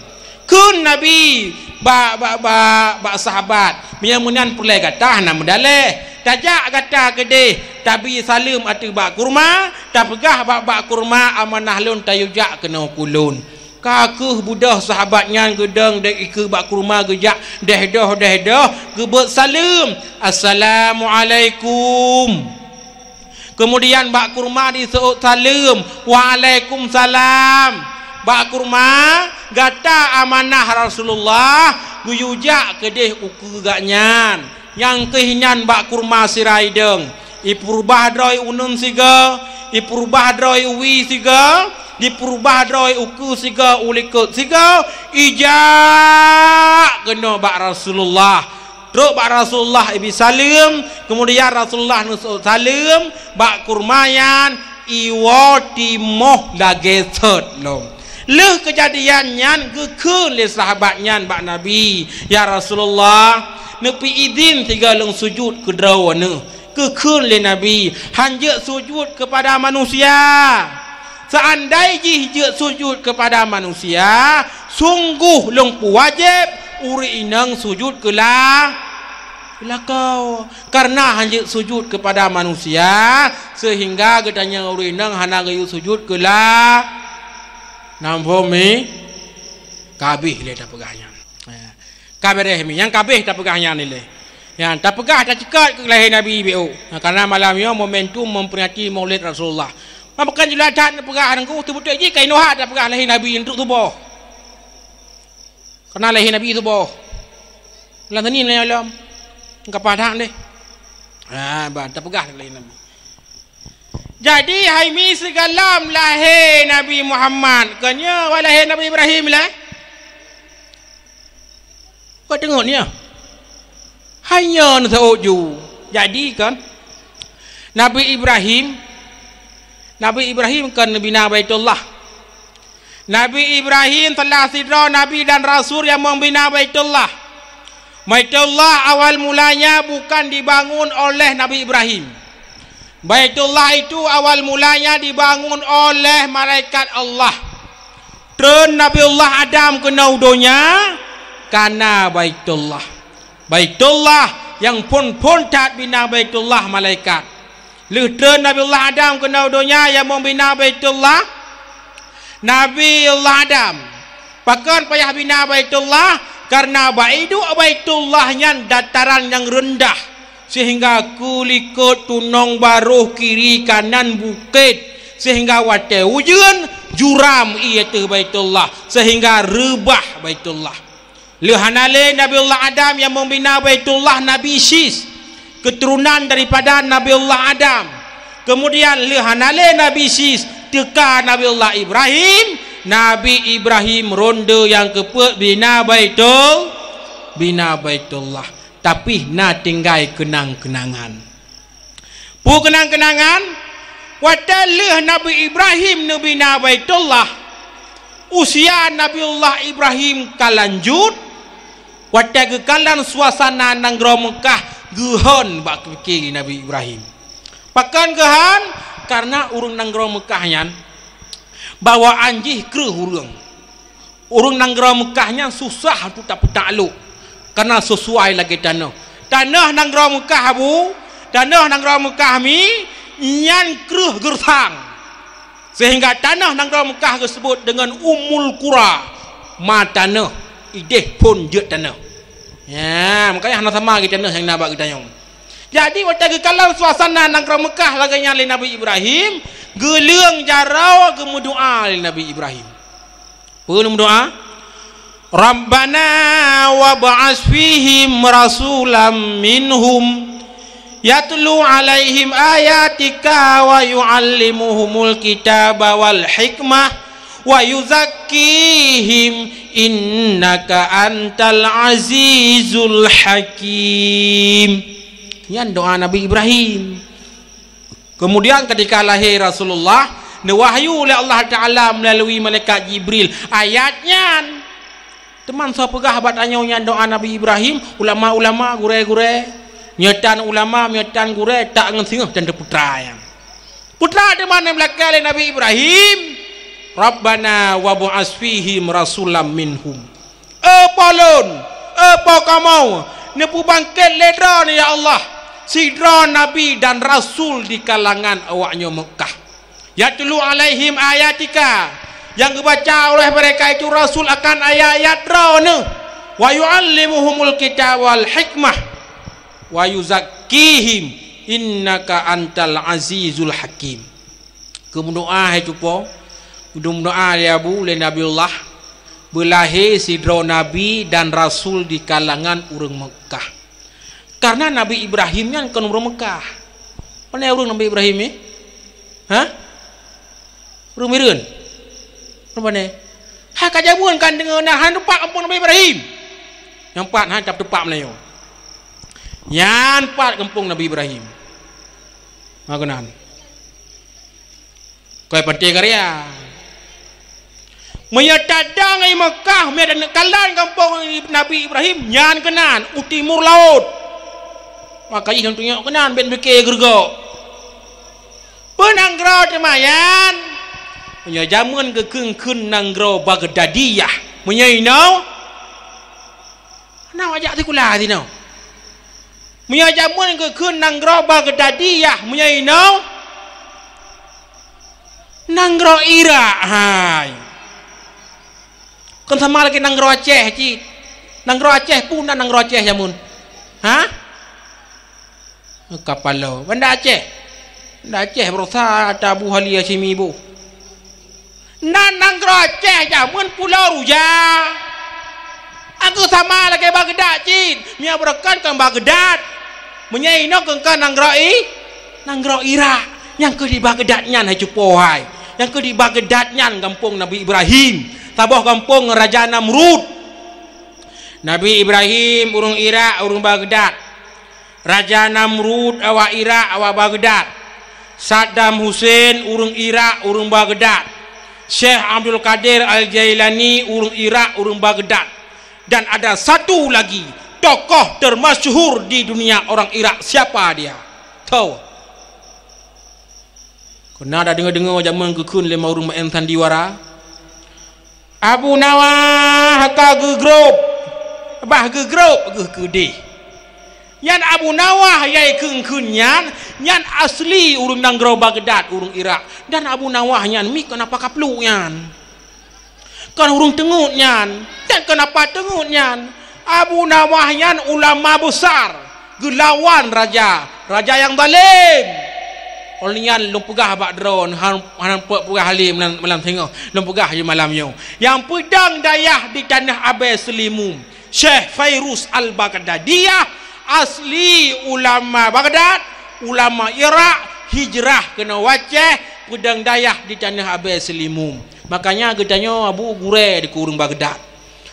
Kheun Nabi bak, bak, bak, bak sahabat, "Meunyoe meunan peureulée gata hana meudaléh. Tajak gata keudeh, tabi saleuem ateueh bak kurma, tapeugah bak, bak kurma, 'Amanah lôn tayue jak keunoe keu lôn.'" Ka kheueh beudôh sahabat nyan geudong dek ikeue bak kurma geujak deh doh, deh doh, geubeuet saleuem, "Assalamualaikum." Keumudian bak kurma diseuôt saleuem, "Waalaikumsalam." Bak kurma, "Gata amanah Rasulullah, geuyue jak keudeh ukeue gobnyan." Nyang keuh nyan bak kurma sira idong. Ipeurubah droe uneuen sigoe, ipeurubah droe uwie sigoe, dipeurubah droe ukeue sigoe, u likot sigoe, ijak keunoe bak Rasulullah. Trok bak Rasulullah ibi saleuem, keumudian Rasulullah neuseuôt saleuem, bak kurma nyan iwoe timoh lagée sot lom. Lheueh keujadian nyan geukheun lé sahabat nyan bak Nabi, "Ya Rasulullah, neupeuidhin sigoe lôn sujut keu droeneuh." Geukheun lé Nabi, "Han jeuet sujut keupada manusia. Seandai jih jeuet sujud keupada manusia, sunggoh lôn peuwajéb ureuëng inong sujud keu la-, keu lakoe. Kareuna hana jeuet sujud keupada manusia, seuhingga geutanyoe ureuëng inong hana geuyue sujud keu la-, nambah mi, ka abéh lé tapeugah nyan. Eh, ka beureh mi, nyang ka abéh tapeugah nyan ilée. Nyan, tapeugah taceukat keu lahé Nabi B O. Nah, karena malam nyoe momentum memperingati Maulid Rasulullah. Maka bukan jeulaih that tapeugah nangku, teubeutôi jih ka inoe that tapeugah lahé Nabi untuk tuboh. Karena lahé Nabi tuboh. Lam seni meulayan lom. Ka padah deh. Ha, ban tapeugah lahé Nabi. Jadi, hai mi sigohlom lahé Nabi Muhammad, kon nyoe awai lahé Nabi Ibrahim lah. Kau tengok ni ah. Hai nyoe neuseuôt ju. Jadi kan, Nabi Ibrahim, Nabi Ibrahim kan neubina Baitullah. Nabi Ibrahim salah sidroe nabi dan rasul nyang membina Baitullah. Baitullah awal mulanya bukan dibangun oleh Nabi Ibrahim. Baitullah itu awal mulanya dibangun oleh malaikat Allah. Treun Nabiullah Adam keunoe u donya kana Baitullah. Baitullah nyang phon-phon that bina Baitullah malaikat. Lheueh treun Nabiullah Adam keunoe u donya nyang membina Baitullah, Nabiullah Adam. Pakon payah bina Baitullah? Karena bak iduek Baitullah nyan dataran nyang reundah, seuhingga keulikot tunong barôh kiri kanan bukét, seuhingga watée ujeuen juram ié ateueh Baitullah, seuhingga reubah Baitullah. Lheueh hana lé Nabiullah Adam nyang membina Baitullah, Nabi Syis, keturunan daripada Nabiullah Adam. Kemudian lheueh hana lé Nabi Syis, teuka Nabiullah Ibrahim, Nabi Ibrahim ronde nyang keupeuet bina Baitul-, bina Baitullah. Tapi na tinggai keunang-keunangan. Peue keunang-keunangan? Watée lheueh Nabi Ibrahim neubina Baitullah, usia Nabiullah Ibrahim ka lanjut, watée geukalon suasana nanggroe Meukah geuhon bak pike Nabi Ibrahim. Pakon geuhon? Karena ureuëng nanggroe Meukah nyan bawaan jih kreueh ureuëng. Ureuëng nanggroe Meukah nyan susah untuk tapeutak lok, karena sesuai lagée tanoh. Tanoh nanggroe Meukah, Abu, tanoh nanggroe Meukah mi, nyan kreueh geureusang. Seuhingga tanoh nanggroe Meukah geuseubut deungon Ummul Qura, ma tanoh, ideh phon jeuet tanoh. Ya, makanya hana sama lagée tanoh nyang na bak geutanyoe. Jadi, watée geukalon suasana nanggroe Meukah lagée nyan lé Nabi Ibrahim, geuleueng jaroe geumeudoá lé Nabi Ibrahim. Peue meudoá? "Rabbana wab'ats fihim rasulam minhum yatlu 'alaihim ayatika wa yu'allimuhumul kitaba wal hikmah wa yuzakkihim innaka antal azizul hakim." Nyan doá Nabi Ibrahim. Kemudian ketika lahé Rasulullah, neuwahyu lé Allah Taala meulalu malaikat Jibril ayat nyan. Teuma soe peugah bak tanyoe nyan doá Nabi Ibrahim, ulama-ulama, gurée-gurée, nyoe tan ulama, nyoe tan gurée, tak ngon singoh tan teuputra nyan. Putra teuma nyang meulakée lé Nabi Ibrahim, "Rabbana wab'ats fihim rasulam minhum." "Eh, Po lôn, eh, Po kamoe, neupeubangket lé Droeneuh, ya Allah, sidroe nabi dan rasul di kalangan awaknyoe Meukah. Yatlu 'alaihim ayatika, nyang geubaca oleh mereka itu rasul akan ayat-ayat Droeneuh, wa yu'allimuhumul kitaba wal hikmah, wa yuzakkihim, innaka antal azizul hakim." Geumeudoá hai cupo, geumeudoá lé Abu, lé Nabiullah, beulahé sidroe nabi dan rasul di kalangan ureuëng Meukah. Karena Nabi Ibrahim nyan kon ureuëng Meukah. Pane ureuëng Nabi Ibrahim nyan? Ha? Ureuëng Bireuen? Ureuëng pane? Hai ka jameun kan deungoe na han teupat gampông Nabi Ibrahim. Nyang pat han teupat meulayeue. Nyan pat gampông Nabi Ibrahim. Maka nan. Kôi Panté Karya. Meunyoe tadong i Meukah, meunyoe taneuk kalon gampông Nabi Ibrahim, nyan keunan, u timur laôt. Maka jih lôn tunyok keunan, bèk pike geureugoe. Peue nanggroe teuma nyan? Meunyoe jameun geukheun-kheun nanggroe Baghdadiyah, meunyoe inoe, na wajak sikula sinoe. Meunyoe jameun geukheun nanggroe Baghdadiyah, meunyoe inoe, nanggroe Irak, hai. Kon sama lagèe nanggroe Aceh cit. Nanggroe Aceh pun na nanggroe Aceh jameun. Ha? Kapalo. Banda Aceh. Banda Aceh berusaha ata Abu Hali Hashimi bu. Nan nanggroe Aceh jameun Pulo Ruja. Aku sama lagèe Baghdad cit. Meunyoe beureukan kon Baghdad. Meunyoe inoe kon, kon nanggroe I-, nanggroe Irak. Nyang keuh di Baghdad nyan hai cupo hai. Nyang keuh di Baghdad nyan gampông Nabi Ibrahim. Saboh gampông Raja Namrud. Nabi Ibrahim ureueng Irak, ureueng Baghdad. Raja Namrud awak Irak, awak Baghdad. Saddam Hussein ureueng Irak, ureueng Baghdad. Syekh Abdul Qadir Al-Jailani ureueng Irak, ureueng Baghdad. Dan ada satu lagi tokoh termasyhur di dunia orang Irak. Siapa dia? Tahu? Keu na tadeungoe-deungoe jameun geukheun lé ureueng maén sandiwara. Abu Nawah ka geugrôp, bah geugrôp geuh keudeh. Nyan Abu Nawah nyang kheun-kheun nyan, nyan asli ureueng nanggroe Baghdad, ureueng Irak. Dan Abu Nawah nyan mi kon apa kapluk nyan. Kon ureueng teungeut nyan, dan kon apa teungeut nyan. Abu Nawah nyan ulama besar, geulawan raja, raja nyang zalim. Óh lheueh nyan lôn peugah bak droeneuh, han, han peuet peugah lé malam, malam singoh, lôn peugah di malam nyoe. Nyang peudong dayah di tanoh Abee Seulimum, Syekh Fairuz Al-Baghdadiyah, asli ulama Baghdad, ulama Irak, hijrah keunoe u Aceh, peudong dayah di tanoh Abee Seulimum. Makanya geutanyoe Abu gurée di ureueng Baghdad.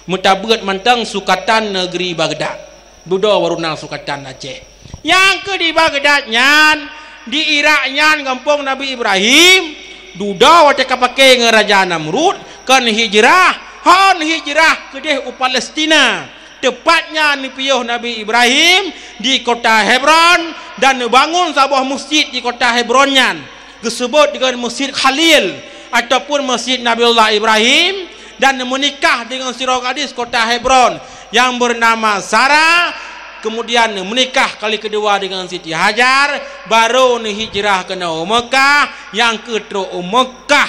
Meutabeuet mantong Sukatan Negeri Baghdad. Dudoe baru na Sukatan Aceh. Nyang keuh di Baghdad nyan, di Irak nyan gampông Nabi Ibrahim, dudoe watée ka paké ngon Raja Namrud, kon hijrah, hon hijrah keudeh u Palestina. Teupat nyan neupiôh Nabi Ibrahim di kota Hebron dan neubangon saboh meuseujid di kota Hebron nyan. Geuseubot deungon Meuseujid Khalil ataupun Meuseujid Nabiullah Ibrahim, dan meunikah deungon sidroe gadis kota Hebron nyang beunama Sara, keumudian meunikah kali keudua deungon Siti Hajar, barô neuhijrah keunoe u Meukah, nyang keuh trok u Meukah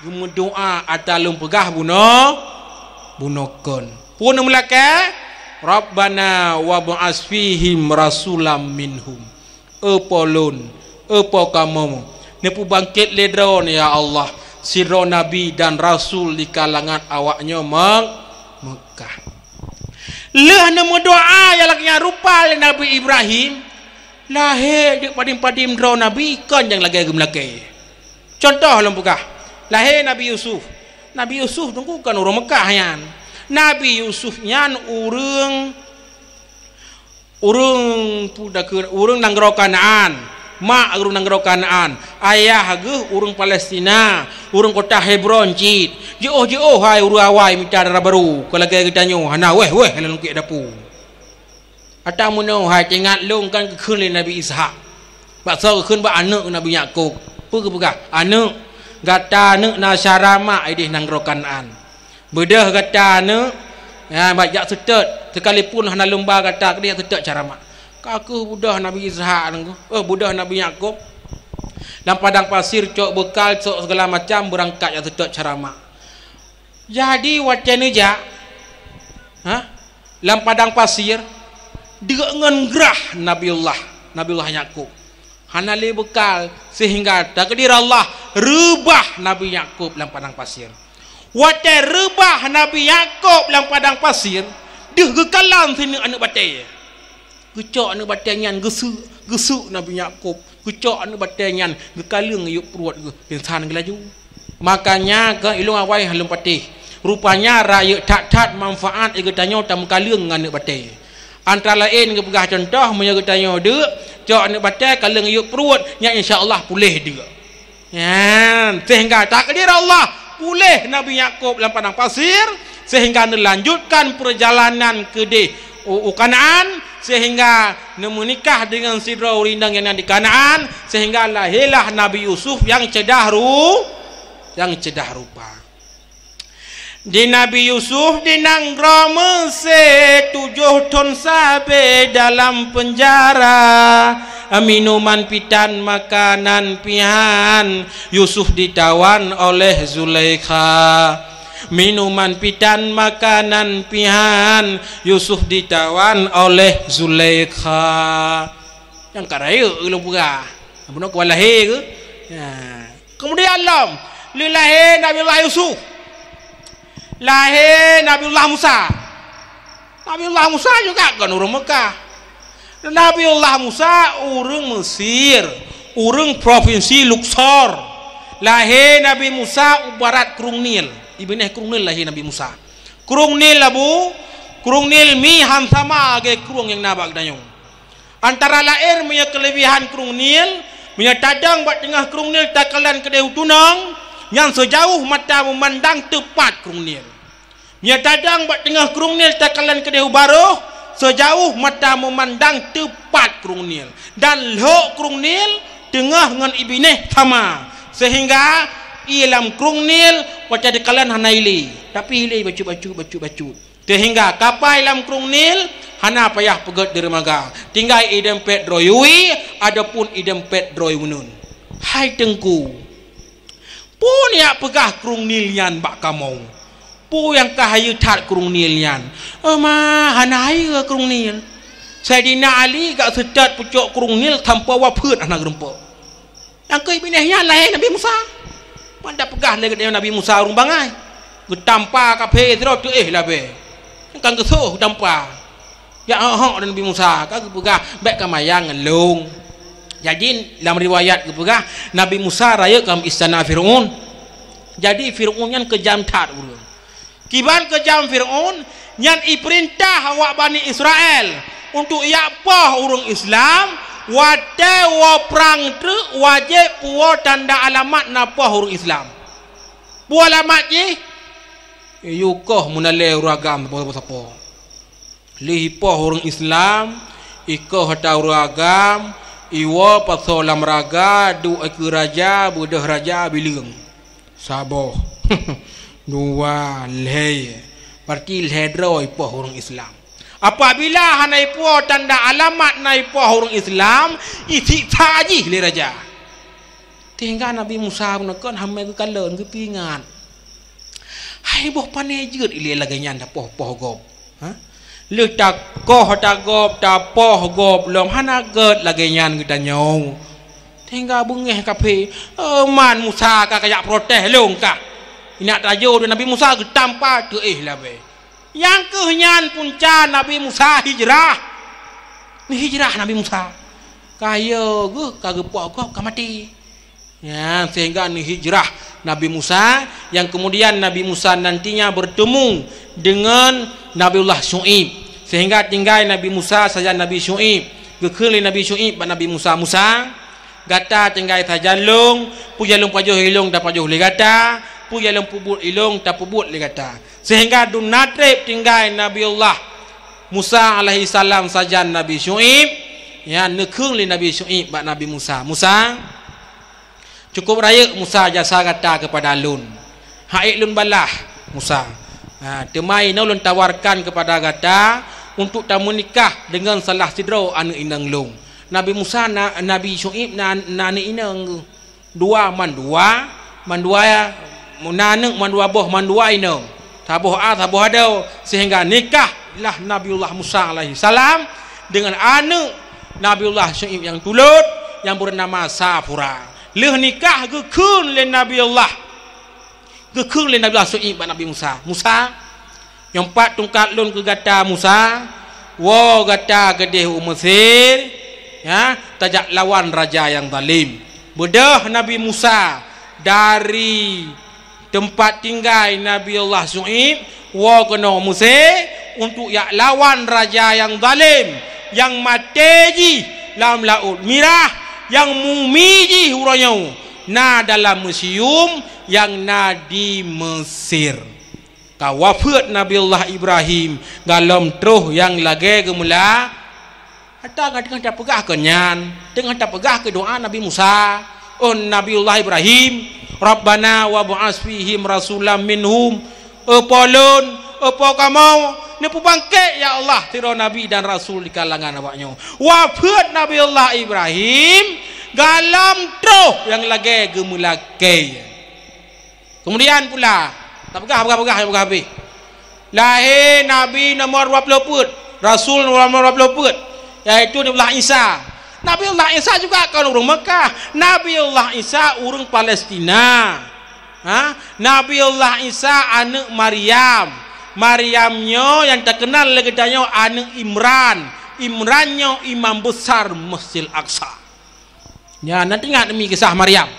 geumeudoá ata lôn peugah bunoe, bunoe kon. Peue neumeulakée? "Rabbana wab'ats fihim rasulam minhum." "Eu Po lôn, eu Po kamoe, neupeubangkét lé Droeneuh, ya Allah, sidroe nabi dan rasul di kalangan awaknyoe Mek-, Meukah." Lheueh neumeudoá nyang lagée nyan rupa lé Nabi Ibrahim, lahé deuek padum-padum droe nabi kon nyang lagée geumeulakée. Cuntoh lôn peugah, lahé Nabi Yusuf. Nabi Yusuf teungku kon ureuëng Meukah nyan. Nabi Yusuf nyan ureuëng Ureuëng pu-, dakeu-, ureuëng nanggroe Kanaan, mak ureuëng nanggroe Kanaan, ayah geuh ureuëng Palestina, ureuëng kota Hebron cit. Jiôh-jiôh hai ureuëng awai mita dara barô, kon lagée geutanyoe hana wéh-wéh lam lungkiek dapu. Ata meunoe hai teuingat lôn kan geukheun lé Nabi Ishak. Bak soe geukheun? Bak aneuëk Nabi Yakub. Peue geupeugah? "Aneuëk, gata aneuëk na syara mak ideh nanggroe Kanaan. Beudôh gata aneuëk, ya, bak jak seutôt, sekalipun hana lumba gata, keudeh jak seutôt syara mak." Ka kheueh beudôh Nabi Ishak nangku, eh, beudôh Nabi Yakub. Lam padang pasir cok beukal, cok segala macam, beurangkat jak seutôt syara mak. Jadi watée neujak, ha, lam padang pasir, deuek ngon grah Nabiullah, Nabiullah Yakub. Hana lé beukal, sehingga takdir Allah reubah Nabi Yakub lam padang pasir. Watée reubah Nabi Yakub lam padang pasir, deuh geukalon sineuk aneuëk batée. Geucok aneuëk batée nyan geuseuk, geuseuk Nabi Yakub. Geucok aneuëk batée nyan geukaleueng yup pruet geuh, pingsan geuh laju. Makanya keu ilong awai hana lôn patéh. Rupanya rayeuk that-that manfaat geutanyoe tameukaleueng ngon aneuëk batée. Antara laén geupeugah cuntoh, meunyoe geutanyoe deuek, cok aneuëk batée kaleueng yup pruet, nyan insya Allah puléh deuek. Nyan, sehingga takdir Allah puléh Nabi Yakub lam padang pasir, sehingga neulanjutkan peurjalanan keudeh u, u Kanaan, sehingga neumeunikah deungon sidroe ureuëng inong nyang na di Kanaan, sehingga lahirlah Nabi Yusuf nyang ceudah ru-, nyang ceudah rupa. Di Nabi Yusuf di nanggroe Meusé, tujoh thon sabe dalam peunjara. Minuman pitan makanan pihan, Yusuf ditawan oleh Zulaikha. Minuman pitan makanan pihan, Yusuf ditawan oleh Zulaikha. Nyang ka rayeuk ulôn peugah. Bunoe keu lahé keuh? Ya. Keumudian lom, lheueh lahé Nabiullah Yusuf, lahé Nabiullah Musa. Nabiullah Musa juga kon ureuëng Mekah. Nabiullah Musa ureuëng Mesir, ureuëng provinsi Luxor. Lahé Nabi Musa u barat Krueng Nil. Ibinéh Krueng Nil lahé Nabi Musa. Krueng Nil labu, Krueng Nil mi han sama lagée krueng nyang na bak geutanyoe. Antara laén meunyoe keuleubihan Krueng Nil, meunyoe tadong bak teungoh Krueng Nil takalon keudeh u tunong, nyan seujaôh mata meumandang teupat Krueng Nil. Meunyoe tadong bak teungoh Krueng Nil takalon keudeh u barôh, seujaôh mata meumandang teupat Krueng Nil. Dan lhok Krueng Nil teungoh ngon Ibinéh sama, seuhingga ié lam Krueng Nil watée takalon hana ilé, tapi ilé bacut-bacut, bacut-bacut. Seuhingga kapai lam Krueng Nil hana payah peugét deureumaga, tinggai idempet droe yue, adapun idempet droe uneuen. Hai Teungku, peue nyang peugah Krueng Nil nyan bak kamoe? Peue nyang ka hayeue that Krueng Nil nyan? Ema, hana hayeue Krueng Nil. Saidina Ali gak seutôt pucok Krueng Nil sampoe wafeuet hana geurumpok. Nyang keu Ibinéh nyan lahé Nabi Musa. Ban tapeugah lé geutanyoe Nabi Musa ureuëng bangai. Geutampa kaphé sidroe teuéh labée. Nyang ka geusôh geutampa. Jak hok-hok lé Nabi Musa, ka geupeugah, "Bék ka maya ngon lôn." Jadi, lam riwayat geupeugah, Nabi Musa rayeuk lam istana Fir'aun. Jadi, Fir'aun nyan keujam that ureuëng. Kiban keujam Fir'aun, nyan ipeurintah awak Bani Israel untuk jak poh ureuëng Islam, watée woe prang treuk wajéb puwoe tanda alamat na poh ureuëng Islam. Peue alamat jih? Iyue koh meunalée ureuëng agam sapo-sapo. Lheueh ipoh ureuëng Islam, ikoh ata ureuëng agam, iwoe pasoe lam raga, duek keu raja, beudôh raja bileueng. Saboh, dua, lhée. Berarti lhée droe ipoh ureuëng Islam. Apabila hana ipuwoe tanda alamat na ipoh ureuëng Islam, isiksa jih lé raja. Sehingga Nabi Musa bunoe kon hamai geukalon, geupeuingat. Hai boh pane jeuet ilée lagée nyan tapoh-poh gob. Ha? Lheueh takoh ata gob, tapoh gob lom hana gét lagée nyan geutanyoe. Sehingga beungéh kaphé, "Eh, man Musa ka kajak protes lôn kah?" Inak tajô di Nabi Musa geutampa teuéh labée. Nyang keuh nyan punca Nabi Musa hijrah. Neuhijrah Nabi Musa. Ka yo geuh ka geupoh gob ka maté. Ya, sehingga neuhijrah Nabi Musa, yang kemudian Nabi Musa nantinya bertemu dengan Nabiullah Syu'aib. Sehingga tinggai Nabi Musa sajan Nabi Syu'aib. Geukheun lé Nabi Syu'aib bak Nabi Musa, "Musa, gata tinggai sajan lôn, peue nyang lôn pajoh ilôn tapajoh lé gata, peue nyang lôn peubuet ilôn tapeubuet lé gata." Sehingga dum na treb tinggai Nabiullah Musa alaihissalam sajan Nabi Syu'aib, ya, neukheun lé Nabi Syu'aib bak Nabi Musa, "Musa, cukup rayeuk Musa jasa gata keupada lôn. Hak ék lôn balah, Musa. Ha, teuma inoe lôn tawarkan keupada gata untuk tameunikah deungon salah sidroe aneuëk inong lôn." Nabi Musa na, Nabi Syu'aib na, na aneuëk inong geuh. Dua mandua, mandua, na aneuëk mandua boh, mandua inong. Saboh a, saboh adoe, sehingga nikahlah Nabiullah Musa alaihissalam dengan aneuëk Nabiullah Syu'aib nyang tulôt, nyang beunama Safura. Lheueh nikah geukheun lé Nabiullah, geukheun lé Nabiullah Syu'aib bak Nabi Musa, "Musa, nyoe pat tungkat lôn keu gata, Musa, woe gata keudeh u Mesir, ya, tajak lawan raja nyang zalim." Beudôh Nabi Musa dari teumpat tinggai Nabiullah Syu'aib woe keunoe Mesir untuk jak lawan raja nyang zalim, nyang maté jih lam Laôt Mirah, nyang mumi jih uroe nyoe na dalam museum nyang na di Mesir. Ka wafeuet Nabiullah Ibrahim, golom troh nyang lagée geumeula. Ata teungoh tapeugah keu nyan, teungoh tapeugah keu doá Nabi Musa. Oh Nabiullah Ibrahim, "Rabbana wa bu'as fihim rasulam minhum." Oh Po lôn, oh Po kamoe, neupeubangkét ya Allah sidroe nabi dan rasul di kalangan awaknyoe. Wafeuet Nabiullah Ibrahim, gohlom troh nyang lagée geumeulakée. Keumudian pula, tapeugah, peugah-peugah, peugah habéh. Lahé Nabi nomor dua ploh peuet, Rasul nomor dua ploh peuet, yaitu Nabiullah Isa. Nabiullah Isa juga kon ureuëng Meukah. Nabiullah Isa ureuëng Palestina. Ha? Nabiullah Isa aneuëk Maryam. Maryam nyoe nyang teukeunal lé geutanyoe aneuëk Imran. Imran nyoe imam besar Masjidil Aqsa. Nyan, na teuingat mi kisah Maryam.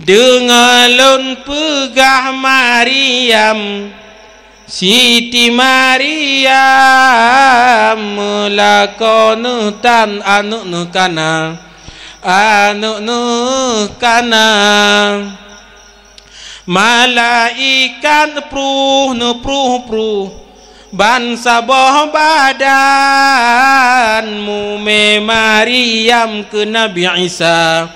Deungoe lôn peugah Maryam, Siti Maryam, meulakoe neuh tan aneuëk neuh kana, aneuëk neuh kana. Malaikat pruh neupruh-pruh ban saboh badan, mumé Maryam keu Nabi Isa,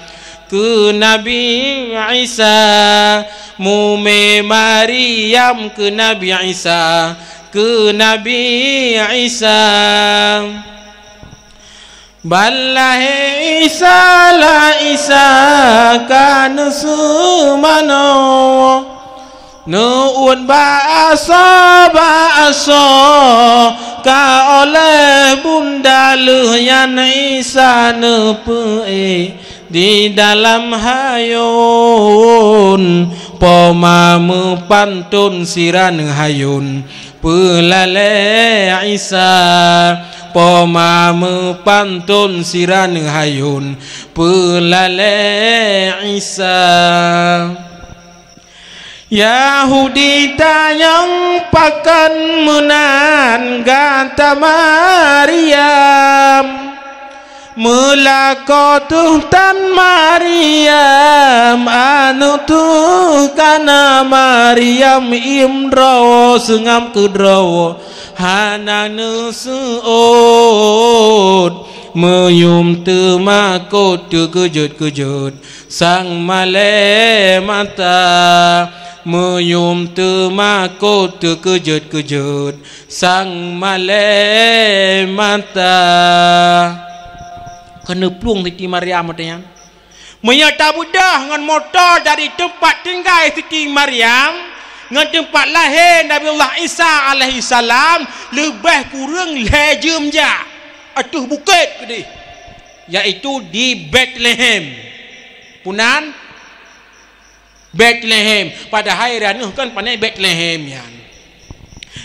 keu Nabi Isa, mumé Maryam keu Nabi Isa, keu Nabi Isa. Ban lahé Isa, la Isa ka neuseumanoe, neuôt bak asoe, bak asoe ka oleh bunda lheueh nyan Isa neupeuék di dalam hayôn. Po ma meupanton sira neuhayôn, peulalée Isa, po ma meupanton sira neuhayôn, peulalée Isa. Yahudi tanyong, pakon meunan gata Maryam? Meulakoe teuh tan Maryam, aneuëk teuh kana Maryam, im droe seungab keudroe hana neuseuôt. Meuyuem teumakot teukeujot-keujot sang malée mata. Meuyuem teumakot teukeujot-keujot sang malée mata. Keuneuplueng Siti Maryam watée nyan. Meunyoe tabeudôh ngon moto dari teumpat tinggai Siti Maryam ngon teumpat lahé Nabiullah Isa alaihissalam, leubeh kureueng lhée jeuem jak ateueh bukét keudeh, yaitu di Betlehem. Punan Betlehem. Padahai raneueh kan pané Betlehem nyan.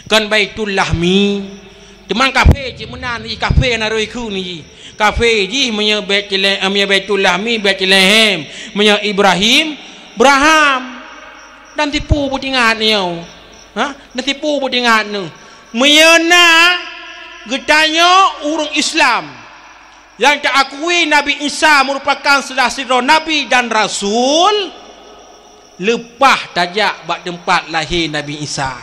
Kan Baitul Lahmi. Teuma kafé cit meunan jih, kafé na roi kheun jih. Kafé jih meunyoe Betlehem, meunyoe Baitul Lahmi, Betlehem. Meunyoe Ibrahim, Braham. Dan tipu beutingat nyoe. Ha? Dan tipu beutingat nyoe. Meunyoe na geutanyoe ureuëng Islam nyang taakui Nabi Isa meurupakan salah sidroe nabi dan rasul, leupah tajak bak teumpat lahé Nabi Isa.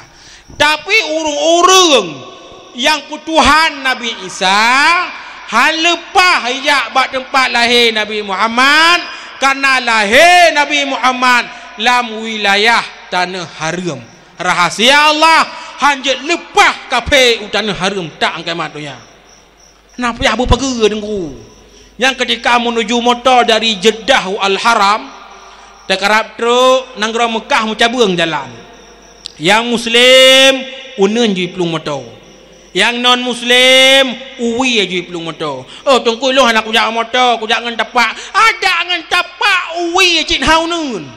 Tapi ureuëng-ureuëng nyang peutuhan Nabi Isa, hana leupah jijak bak teumpat lahé Nabi Muhammad, kareuna lahé Nabi Muhammad lam wilayah taneuh hareuem. Rahasia Allah, hanjeuet leupah kafé u taneuh hareuem tak angkai mat donya. Na payah beupageue Teungku. Nyang keutika meunuju moto dari Jeddah u Al-Haram, takarab trok nanggroe Meukah meucabeueng jalan. Nyang muslim uneun jiplueng moto. Nyang non muslim uwie jiplueng moto. "Oh Teungku, lôn hana kujak moto, kujak ngon tapak." Adak ngon tapak uwie cit hana uneun.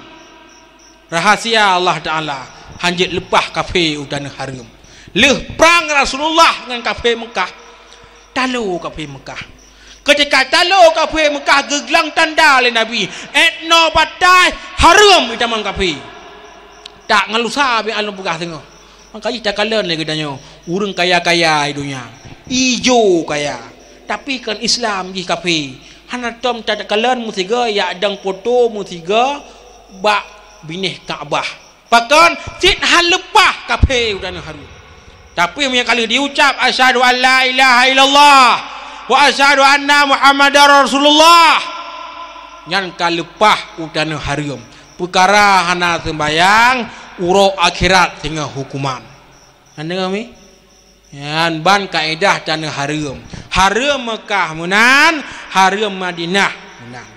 Rahasia Allah Taala, hanjeuet leupah kafé u taneuh hareuem. Lheueh prang Rasulullah ngon kafé Meukah, talo kafé Meukah. Keutika talo kafé Meukah geuglang tanda lé Nabi, "Etnoe bataih hareuem itamong kafé." Tak ngon lusa bèk along peugah teungoh. Maka jih takalon lé geutanyoe, ureuëng kaya-kaya di donya, ijo kaya, tapi kon Islam jih kafé. Hana tom takalon meusigoe jak dong poto meusigoe bak binéh Ka'bah. Pakon cit hana leupah kafé u taneuh hareuem. Tapi meunyoe ka lheueh diucap, "Asyhadu an la ilaha illallah wa asyhadu anna Muhammadar Rasulullah," nyan ka leupah u tanoh hareuem. Peukara hana seumbahyang, uroe akhirat singoh huköman. Hana deungoe mi? Nyan ban kaedah tanoh hareuem. Hareuem Meukah meunan, hareuem Madinah meunan.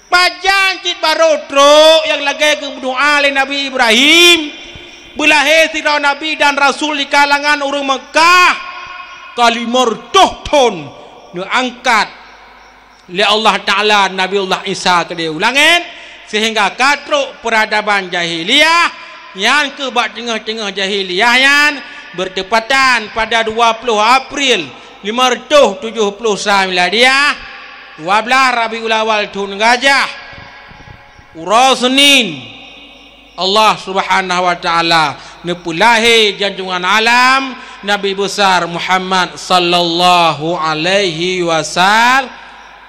Pajan cit barô trok nyang lagée geumeudoá lé Nabi Ibrahim, beulahé sidroe nabi dan rasul di kalangan ureuëng Meukah, ka limong reutôh thon neuangkat lé Allah Taala Nabiullah Isa keudéh u langét, seuhingga ka trok peuradaban jahiliyah. Nyan keuh bak teungoh-teungoh jahiliyah nyan, beurteupatan pada dua ploh April lima reutôh tujoh ploh sa Miladiah, dua blaih Rabiul Awal thon gajah, uroe Seunin, Allah Subhanahu wa Taala neupeulahé janjungan alam, Nabi Besar Muhammad sallallahu alaihi wasal-,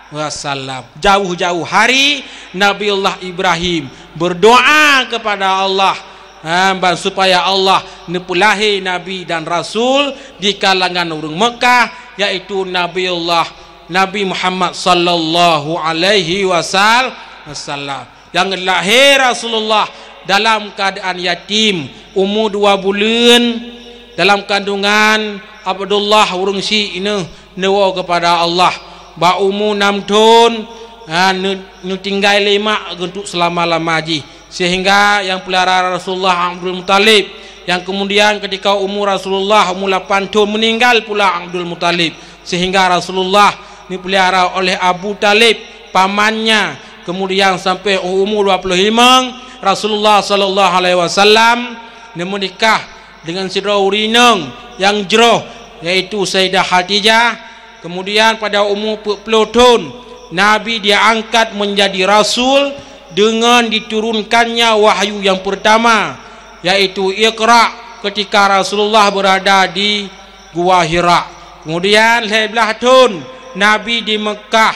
wasallam. Jauh-jauh hari Nabiullah Ibrahim beurdoá keupada Allah, ha, ban supaya Allah neupeulahé nabi dan rasul di kalangan ureuëng Meukah, yaitu Nabiullah Nabi Muhammad sallallahu alaihi wasal-, wasallam. Nyang lahé Rasulullah dalam keuadaan yatim, umu dua buleuen, dalam kandungan Abdullah ureuëng syik neuh neuwoe keupada Allah. Bak umu nam thon, ha, neu-, neutinggai lé mak geuntuk seulama-lama jih, seuhingga nyang peulihara Rasulullah Abdul Muthalib, nyang keumudian keutika umu Rasulullah umu lapan thon meuninggai pula Abdul Muthalib, seuhingga Rasulullah neupeulihara oleh Abu Thalib, pamannya. Keumudian sampoe u umu dua ploh limong, Rasulullah sallallahu alaihi wasallam neumeunikah deungon sidroe ureuëng inong nyang jroh, yaitu Saidah Khadijah. Keumudian pada umu peuet ploh thon, Nabi diangkat meunjadi rasul deungon diturunkannya wahyu nyang peurtama, yaitu Iqra, keutika Rasulullah beurada di Gua Hira. Keumudian lhée blaih thon Nabi di Meukah,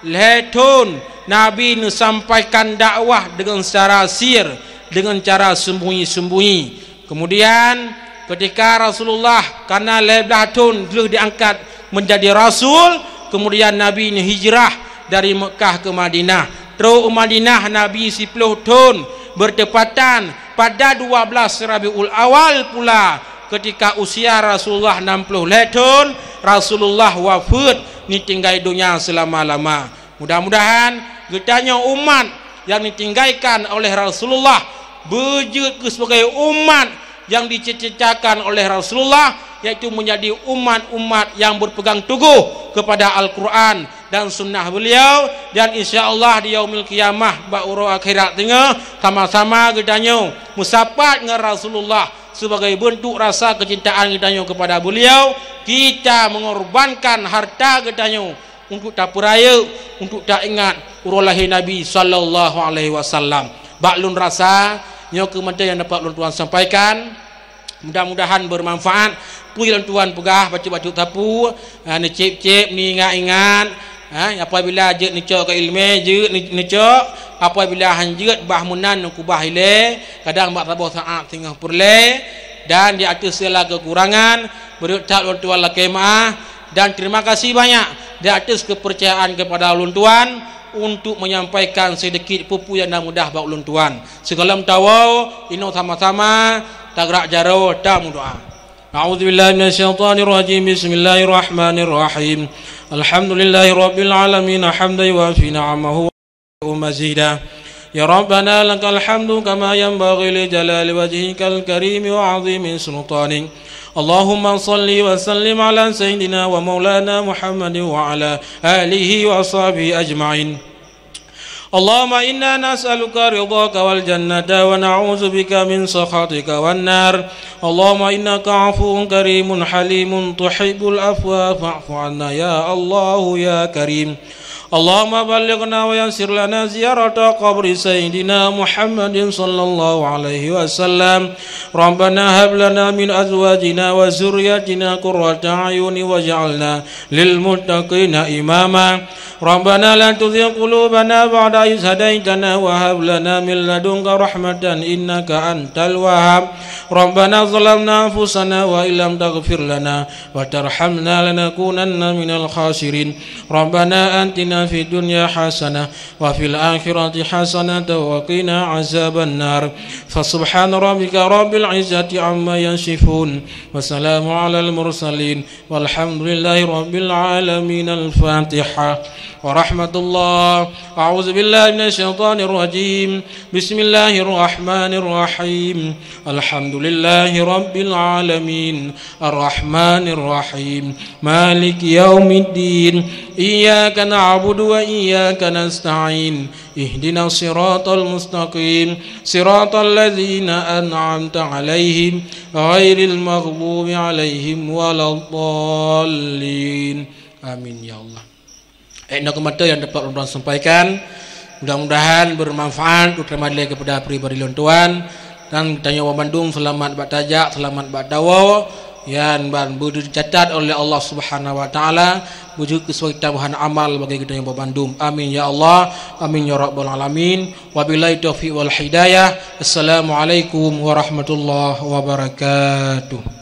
lhée thon Nabi neusampaikan dakwah deungon cara sir, deungon cara seumbunyi-seumbunyi. Keumudian, keutika Rasulullah kana lhée blaih thon lheueh diangkat meunjadi rasul, keumudian Nabi neuhijrah dari Meukah keu Madinah. Trok u Madinah Nabi siploh thon, beurteupatan pada dua blaih Rabiul Awal pula, keutika usia Rasulullah nam ploh lhée thon, Rasulullah wafeuet, neutinggai donya seulama-lama. Mudah-mudahan geutanyoe umat nyang ditinggaikan oleh Rasulullah beujeuet keu sibagai umat nyang dicita-citakan oleh Rasulullah, yaitu meunjadi umat-umat nyang beupeugang teguh keupada Al-Qur'an dan sunnah beuliau, dan insya Allah di yaumil qiyamah, bak uroe akhirat teungoh, sama-sama geutanyoe meusapat ngon Rasulullah sibagai beuntuk rasa keucintaan geutanyoe keupada beuliau, kita meungorbankan harta geutanyoe untuk tapeurayeuk, untuk taingat uroe lahé Nabi sallallahu alaihi wasallam. Bak lôn rasa, nyoe keuh mantong nyang dapat lôn tuan sampaikan. Mudah-mudahan beumanfaat. Peue lôn tuan peugah bacut-bacut sapeue, ha, neucép-cép, neuingat-ingat, ha, apabila jeuet neucok keu iéleumé, jeuet neu-, neucok, apabila han jeuet bah meunan neukeubah ilée, kadang bak saboh saát singoh peureulée, dan di ateueh segala keukurangan, beureukat lôn tuan lakée meuáh, dan terima kasih banyak di ateueh keupeurcayaan keupada ulôn tuan untuk menyampaikan sedikit peue-peue nyang na mudah bak ulôn tuan. Sigohlom tawoe, inoe sama-sama tagrak jaroe tameudoá. A'udzubillahi minasyaitonirrajim. Bismillahirrahmanirrahim. Alhamdulillahirabbil alamin, hamdan yuwafi ni'amahu ومزيدا. يا ربنا لك الحمد كما ينبغي لجلال وجهك الكريم وعظيم سلطانك. اللهم صل وسلم على سيدنا ومولانا محمد وعلى آله وأصحابه أجمعين. اللهم إنا نسألك رضاك والجنة ونعوذ بك من سخطك والنار. اللهم إنك عفو كريم حليم تحب العفو فاعف عنا يا الله يا كريم. اللهم بلغنا ويسر لنا زيارة قبر سيدنا محمد صلى الله عليه وسلم. ربنا هب لنا من أزواجنا وذرياتنا قرة أعين واجعلنا للمتقين إماما. ربنا لا تزغ قلوبنا بعد إذ هديتنا وهب لنا من لدنك رحمة إنك أنت الوهاب. ربنا ظلمنا أنفسنا وإن لم تغفر لنا وترحمنا لنكونن من الخاسرين. ربنا آتنا في الدنيا حسنة وفي الآخرة حسنة وقنا عذاب النار. فسبحان ربك رب العزة عما يصفون، وسلام على المرسلين، والحمد لله رب العالمين. الفاتحة. ورحمة الله. أعوذ بالله من الشيطان الرجيم. بسم الله الرحمن الرحيم. الحمد لله رب العالمين. الرحمن الرحيم. مالك يوم الدين. إياك نعبد وإياك نستعين. اهدنا الصراط المستقيم. صراط الذين أنعمت عليهم غير المغضوب عليهم ولا الضالين. آمين يا الله. Eh, inoe keuh mantong nyang dapat ulôn sampaikan. Mudah-mudahan bermanfaat, terutama lé kepada pribadi lôn tuan. Dan geutanyoe bandum seulamat bak tajak, seulamat bak tawoe. Nyan ban beucatat oleh Allah Subhanahu wa Taala, beujeuet keu sebagai tambahan amal bagi geutanyoe bandum. Amin ya Allah, amin ya rabbal alamin. Wabillahi taufiq wal hidayah. Assalamualaikum warahmatullahi wabarakatuh.